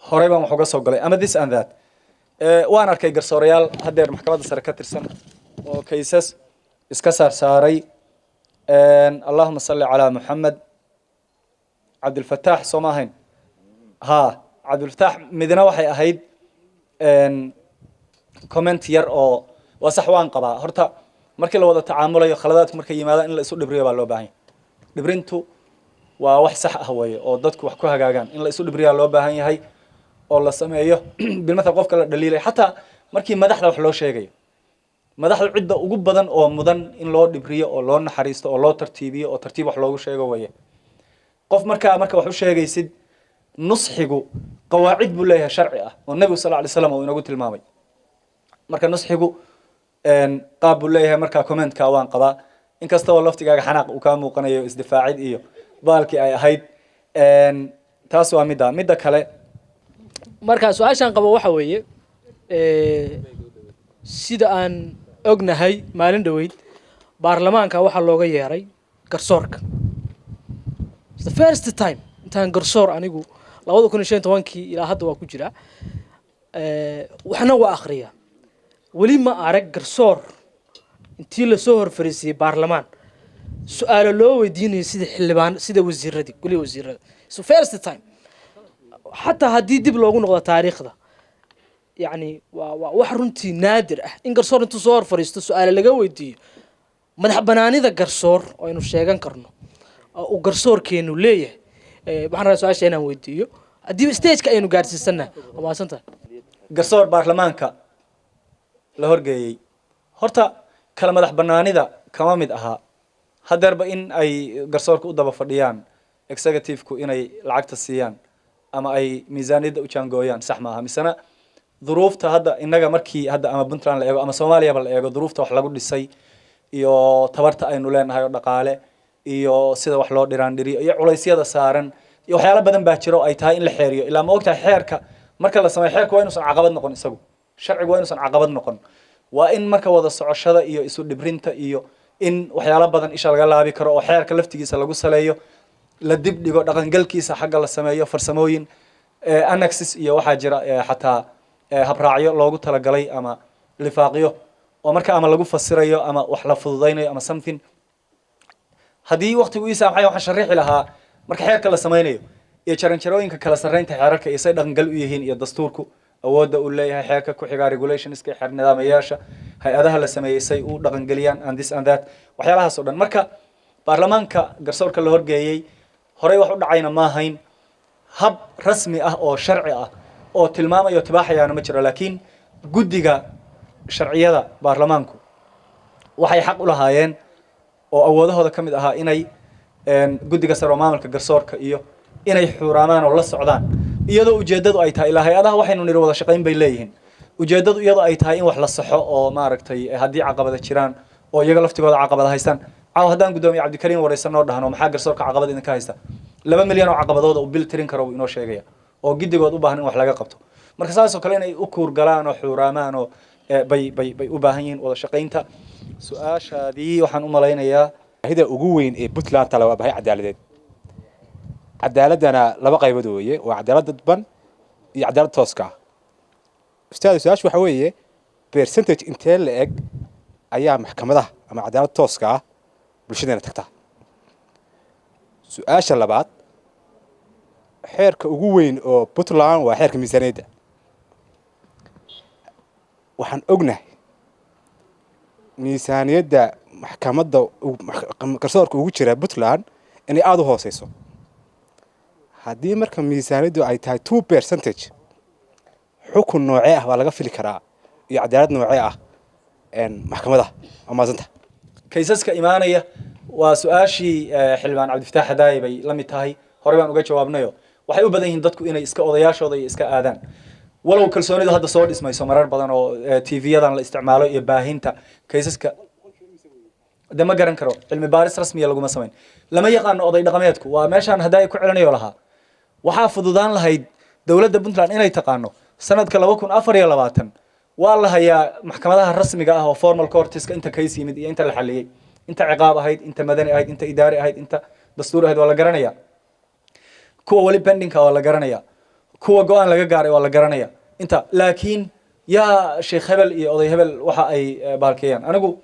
B: horey baan wax uga soo galay," ama this and that. Waan arkay garsoorayaal haddeer maxkamadda sare ka tirsan oo cases iska saarsaaray. Allahuma salli calaa Muxamed, Cabdilfataax soo ma ahayn? Ha, Cabdilfataax. Midna waxay ahayd comment yar oo waa sax, waan qabaa. Horta markii la wada tacaamulayo, khaladaadku markay yimaadaan, in la isu dhibriyo baa loo baahan yahay. Dhibrintu waa wax sax ah weeye oo dadku wax ku hagaagaan. In la isu dhibriyaa loo baahan yahay oo la sameeyo. Bilmathal, qofka la dhaliilay, xataa markii madaxda wax loo sheegayo, madaxda cidda ugu badan oo mudan in loo dhibriyo oo loo naxariisto oo loo tartiibiyo oo tartiib wax loogu sheego weeye. Qof markaa marka wax u sheegaysid, nusxigu qawaacid buu leeyahay sharci ah oo Nebigu sal lay slam uu inagu tilmaamay. Marka nusxigu qaab buu leeyahay. Marka commentka waan qabaa, inkasta oo laftigaaga xanaaq uu kaa muuqanayo, isdifaacid iyo baalkii ay ahayd. Taas waa midda kale.
K: Marka su-aashaan qabo waxa weeye, sida aan ognahay, maalin dhoweyd baarlamaanka waxaa looga yeeray garsoorka. The first time intaan garsoor anigu 2015-kii ilaa hadda waa ku jiraa, waxna waa akhriya, weli ma arag garsoor intii lasoo hor fariisiyey baarlamaan su-aalo loo weydiinayo sida xildhibaan, sida wasiiradii goliha wasiirada. So first time, xataa haddii dib loogu noqdo taariikhda, yacni waa wax runtii naadir ah in garsoor intuu soo hor fadhiisto su-aale laga weydiiyo. Madax banaanida garsoor oo aynu sheegan karno oo uu garsoorkeenu leeyahay, waxaan rabaa su-aasha inaan weydiiyo haddii stageka aynu gaarsiisannahay. Waa mahadsan tahay.
B: Garsoor baarlamaanka la horgeeyey horta kala madax banaanida kama mid ahaa. Haddeerba in ay garsoorka u daba fadhiyaan executive-ku inay lacagta siiyaan ama ay miisaaniyadda u jaangooyaan sax maaha. Misena duruufta hadda innaga markii hadda ama Puntland la eego ama Soomaaliyaba la eego, duruufta wax lagu dhisay iyo tabarta aynu leenahay oo dhaqaale iyo sida wax loo dhiraandhiriyo iyo culaysyada saaran iyo waxyaalo badan baa jiro oo ay tahay in la xeeriyo. Ilaa ma ogtahay, xeerka marka la sameeyo, xeerka waa inuusan caqabad noqon isagu, sharcigu waa inuusan caqabad noqon. Waa in marka wada socoshada iyo isu dhibrinta iyo in waxyaalo badan isha laga laabi karo oo xeerka laftigiisa lagu saleeyo, la dib dhigo dhaqangalkiisa, xagga la sameeyo farsamooyin, annexes iyo waxaa jira, xataa habraacyo loogu talagalay ama lifaaqyo oo marka ama lagu fasirayo ama wax la fududaynayo ama something. Haddii waqtigu ii saamaxay, waxaan sharixi lahaa marka xeerka la samaynayo iyo jaranjarooyinka kala sarreynta xeerarka iyo say dhaqangal u yihiin iyo dastuurku awoodda uu leeyahay, xeerka ku xigaa, regulationska, xeer nidaamayaasha, hay-adaha la sameeyey say u dhaqangeliyaan, and this and that, waxyaalahaas oo dhan. Marka baarlamaanka garsoorka la horgeeyey horey wax u dhacayna ma ahayn. Hab rasmi ah oo sharci ah oo tilmaamayo tibaaxayaana ma jiro, laakiin guddiga sharciyada baarlamaanku waxay xaq u lahaayeen oo awoodahooda ka mid ahaa inay guddiga sare oo maamulka garsoorka iyo inay xuuraamaan oo la socdaan, iyadoo ujeeddadu ay tahay, ilaa hay-adaha waxaynu nidhi wada shaqayn bay leeyihiin, ujeeddadu iyadoo ay tahay in wax la saxo oo maaragtay haddii caqabada jiraan oo iyaga laftigooda caqabada haystaan. Caawa haddaan guddoomiye Cabdikariim wareysanoo dhahno, "Maxaa garsoorka caqabad idinka haysta?" 2 milyan oo caqabadooda uu bil tirin karo uu inoo sheegaya oo giddigood u baahan in wax laga qabto. Marka saas oo kale inay u kuurgalaan oo xuuraamaan oo bay u baahan yihiin wada shaqaynta. Su-aashaadii waxaan u malaynayaa
L: Baahida ugu weyn ee Puntland tala waa baahi cadaaladeed. Cadaaladdana laba qaybood weeye: waa cadaalad dadban iyo cadaalad tooska ah. Ustaad, su-aashu waxa weeye, percentage intee la eg ayaa maxkamadaha ama cadaalad tooska ah bulshadeena tagta? Su-aasha labaad, xeerka ugu weyn oo Puntland waa xeerka miisaaniyadda. Waxaan ognahay miisaaniyadda maxkamadda garsoorka ugu jira Puntland inay aada u hooseyso. Haddii marka miisaaniyaddu ay tahay 2%, xukun noocee ah baa laga fili karaa iyo cadaalad noocee ah maxkamadaha? Waa mahadsanta.
B: Kaysaska imaanaya waa su-aashii xildhibaan Cabdifataax Hadaaye bay la mid tahay. Horey baan uga jawaabnayo, waxay u badan yihiin dadku inay iska odayaashooda iyo iska aadaan, walow kalsoonidu hadda soo dhismayso marar badan oo TV-yadan la isticmaalo iyo baahinta kaysaska. De ma garan karo, cilmi baaris rasmiya laguma samayn, lama yaqaano oday dhaqameedku. Waa meeshaan Hadaaye ku celinayo lahaa, waxaa fududaan lahayd dowladda Puntland inay taqaano sanadka 2024 waa la hayaa maxkamadaha rasmiga ah oo formal courtiska inta kays yimid iyo inta la xaliyey, inta ciqaab ahayd, inta madani ahayd, inta idaari ahayd, inta dastuur ahayd, waa la garanaya. Kuwa weli pendingka waa la garanaya, kuwa go-aan laga gaaray waa la garanaya inta. Laakiin yaa sheekh hebel iyo oday hebel waxa ay baalkeeyaan. Anigu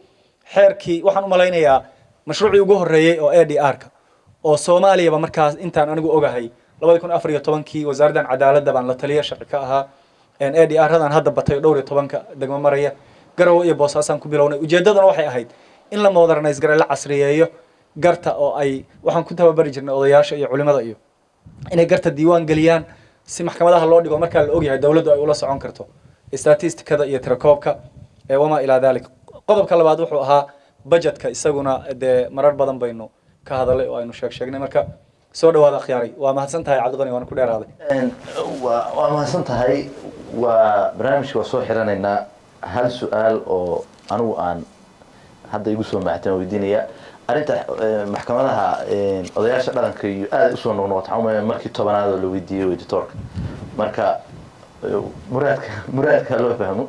B: xeerkii waxaan u malaynayaa mashruucii ugu horreeyey oo ADR-ka oo Soomaaliyaba markaas intaan anigu ogahay 2014-kii wasaaraddan cadaaladda baan la taliya sharci ka ahaa. ADR-radan hadda batay oo dhowr iyo tobanka degmo maraya, Garowe iyo Boosaasaan ku bilownay. Ujeeddaduna waxay ahayd in la modernize gare, la casriyeeyo garta, oo ay waxaan ku tababari jirnay odayaasha iyo culimada iyo inay garta diiwaan geliyaan si maxkamadaha loo dhigo, markaa la ogyahay, dowladdu ay ula socon karto statistikada iyo tirakoobka wamaa ilaa dalik. Qodobka labaad wuxuu ahaa budgetka. Isaguna dee marar badan baynu ka hadalay oo aynu sheeg sheegnay. Marka soo dhawaada akhyaaray. Waa mahadsan tahay, Cabdiqani, waana ku dheeraaday.
F: Waa mahadsan tahay. Waa barnaamijka waa soo xiranaynaa. Hal su-aal oo anigu aan hadda igu soo mactan weydiinaya, arrinta maxkamadaha odayaasha dhaqanka iyo aada usoo noqnoqota. Waxaan umaleynaya markii 10aad oo la weydiiyey editorka. Marka muraadka loo fahmo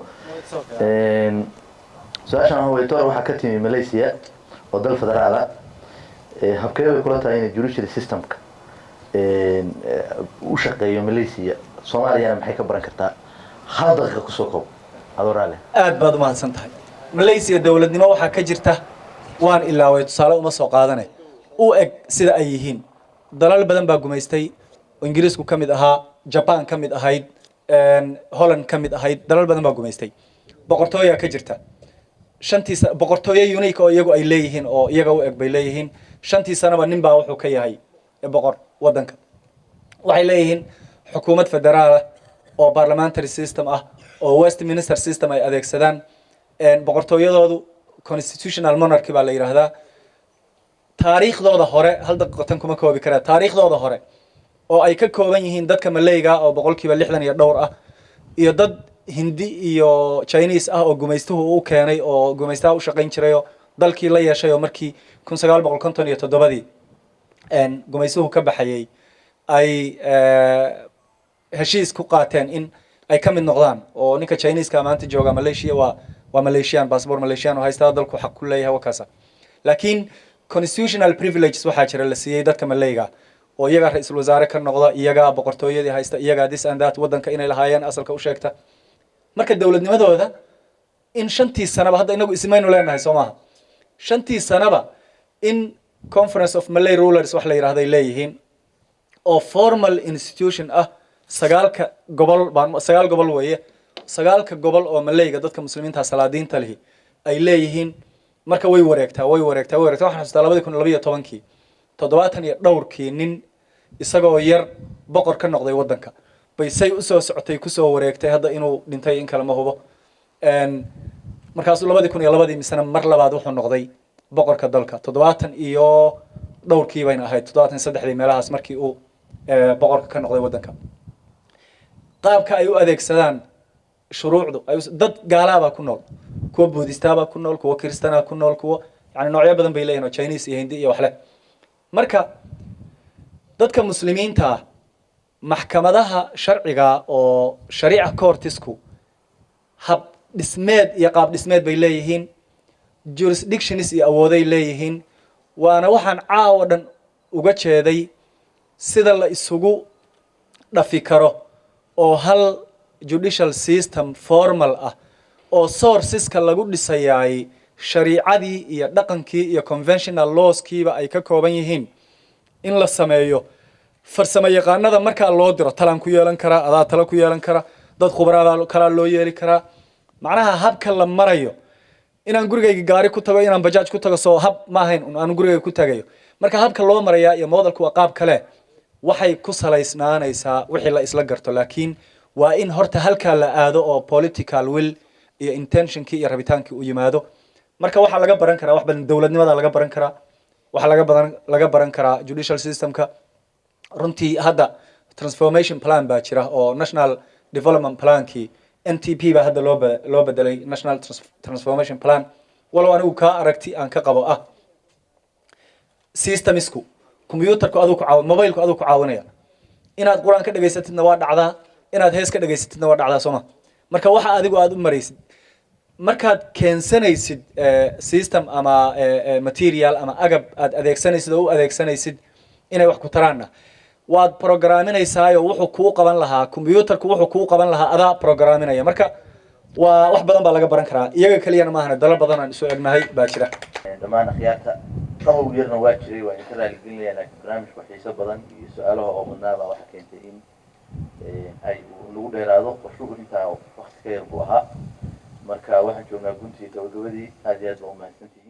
F: su-aashan waxa wey, doctor, waxaa ka timi Malaysia oo dal federaal ah. Habkee bay kula tahay inay judiciary systemka u shaqeeyo Malaysia? Soomaaliyana maxay ka baran kartaa? Hal daqiiqa kusoo koob adoo raali.
B: Aad baad umahadsan tahay. Malaysia dowladnimo waxaa ka jirta, waan ilaaway, tusaale uma soo qaadane, u eg sida ay yihiin. Dalal badan baa gumaystay oo Ingiriisku ka mid ahaa, Japan ka mid ahayd, Holland ka mid ahayd. Dalal badan baa gumaystay. Boqortooyaa ka jirta. Shantii boqortooyo unique oo iyagu ay leeyihiin oo iyaga u eg bay leeyihiin. 5-tii sanaba nin baa wuxuu ka yahay boqor waddanka. Waxay leeyihiin xukuumad federaal ah oo parliamentary system ah oo Westminster system ay adeegsadaan. Boqortooyadoodu constitutional monarchy baa la yidhaahdaa. Taariikhdooda hore hal daqiiqo tan kuma koobi karaa. Taariikhdooda hore oo ay ka kooban yihiin dadka Maleyga oo 60% iyo dhowr ah iyo dad Hindi iyo Chinese ah oo gumaystuhu u keenay oo gumaystaha u shaqayn jiray oo dalkii la yeeshay, oo markii 1957-dii gumaystuhu ka baxayay ay heshiis ku qaateen in ay ka mid noqdaan, oo ninka Chineska maanta jooga Malaysia waa Malaysian, passport Malaysian oo haystaa, dalku xaq ku leeyahay wakaasa. Laakiin constitutional privileges waxaa jira la siiyey dadka Maleyga oo iyagaa ra-iisul wasaare ka noqda, iyagaa boqortooyadii haysta, iyagaa this and that, waddanka inay lahaayeen asalka u sheegta. Marka dowladnimadooda in 5-tii sanaba, hadda inagu ismaynu leenahay soo maaha, 5-tii sanaba in Conference of Malay Rulers wax la yidhahday leeyihiin oo formal institution ah. Sagaalka gobol baan, 9 gobol weeye, sagaalka gobol oo Malayga dadka Muslimiinta salaadiinta lihi ay leeyihiin. Marka way wareegtaa, way wareegtaa, way wareegtaa. Waxaan xasuustaa 2012-kii 70 iyo dhowrkii nin isagoo yar boqor ka noqday waddanka bay say usoo socotay, kusoo wareegtay. Hadda inuu dhintay in kale ma hubo. Markaasuu 2002-dii misena mar labaad wuxuu noqday boqorka dalka. 70 iyo dhowrkii bayna ahayd, 73-dii meelahaas markii uu boqorka ka noqday waddanka. Qaabka ay u adeegsadaan shuruucdu ay dad gaalaabaa ku nool, kuwa Buudistaabaa ku nool, kuwa Kiristanaa ku nool, kuwa yani noocyo badan bay leeyihin oo Chinese iyo Hindi iyo waxle. Marka dadka Muslimiinta ah maxkamadaha sharciga oo shariica courtisku hab dhismeed iyo qaab dhismeed bay leeyihiin, jurisdictions iyo awooday leeyihiin. Waana waxaan caawa dhan uga jeeday sida la isugu dhafi karo oo hal judicial system formal ah oo sourceska lagu dhisayaay shariicadii iyo dhaqankii iyo conventional lawskiiba ay ka kooban yihiin in la sameeyo. Farsamo yaqaanada markaa loo diro talaan ku yeelan karaa, adaa talo ku yeelan kara, dad khubaraabaa kalaa loo yeeli karaa. Macnaha habka la marayo, inaan gurigayga gaari ku tago, inaan bajaaj ku tago, soo hab ma ahayn un aan gurigayga ku tagayo. Marka habka loo marayaa iyo modelku waa qaab kale, waxay ku salaysnaanaysaa wixii la isla garto. Laakiin waa in horta halkaa la aado oo political will iyo intentionkii iyo rabitaankii u yimaado. Marka waxaa laga baran karaa wax badan, dowladnimada laga baran karaa, waxaa laga baran karaa judicial systemka. Runtii hadda transformation plan baa jira oo national development plankii NTP baa hadda loo bedelay national transformation plan. Walow anigu kaa aragti aan ka qabo ah, systemsku, computerku aduu ku caaw, mobilku aduu ku caawinaya. Inaad Qur-aan ka dhegaysatidna waa dhacdaa, inaad hees ka dhegaysatidna waa dhacdaa, sooma? Marka waxa adigu aad u maraysid markaad keensanaysid system ama material ama agab aad adeegsanaysid oo u adeegsanaysid inay wax ku taraanna, waad programminaysaayo wuxuu kuu qaban lahaa computerku, wuxuu kuu qaban lahaa adaa programminaya. Marka waa wax badan baa laga baran karaa, iyaga keliyana maahane, dalal badan aan isu egnahay baa jira.
F: Dhammaan akhyaarta, qabow yarna waa jiray, waa idinka raaligelinaya, laakiin barnaamijku xiiso badan iyo su-aalaha oo badnaa baa waxaa keentay in ay nagu dheeraado. Qorshuhu intaa wakti ka yar buu ahaa. Marka waxaan joognaa guntii gabagabadii. Aad iyo aad baa umahadsantihiin.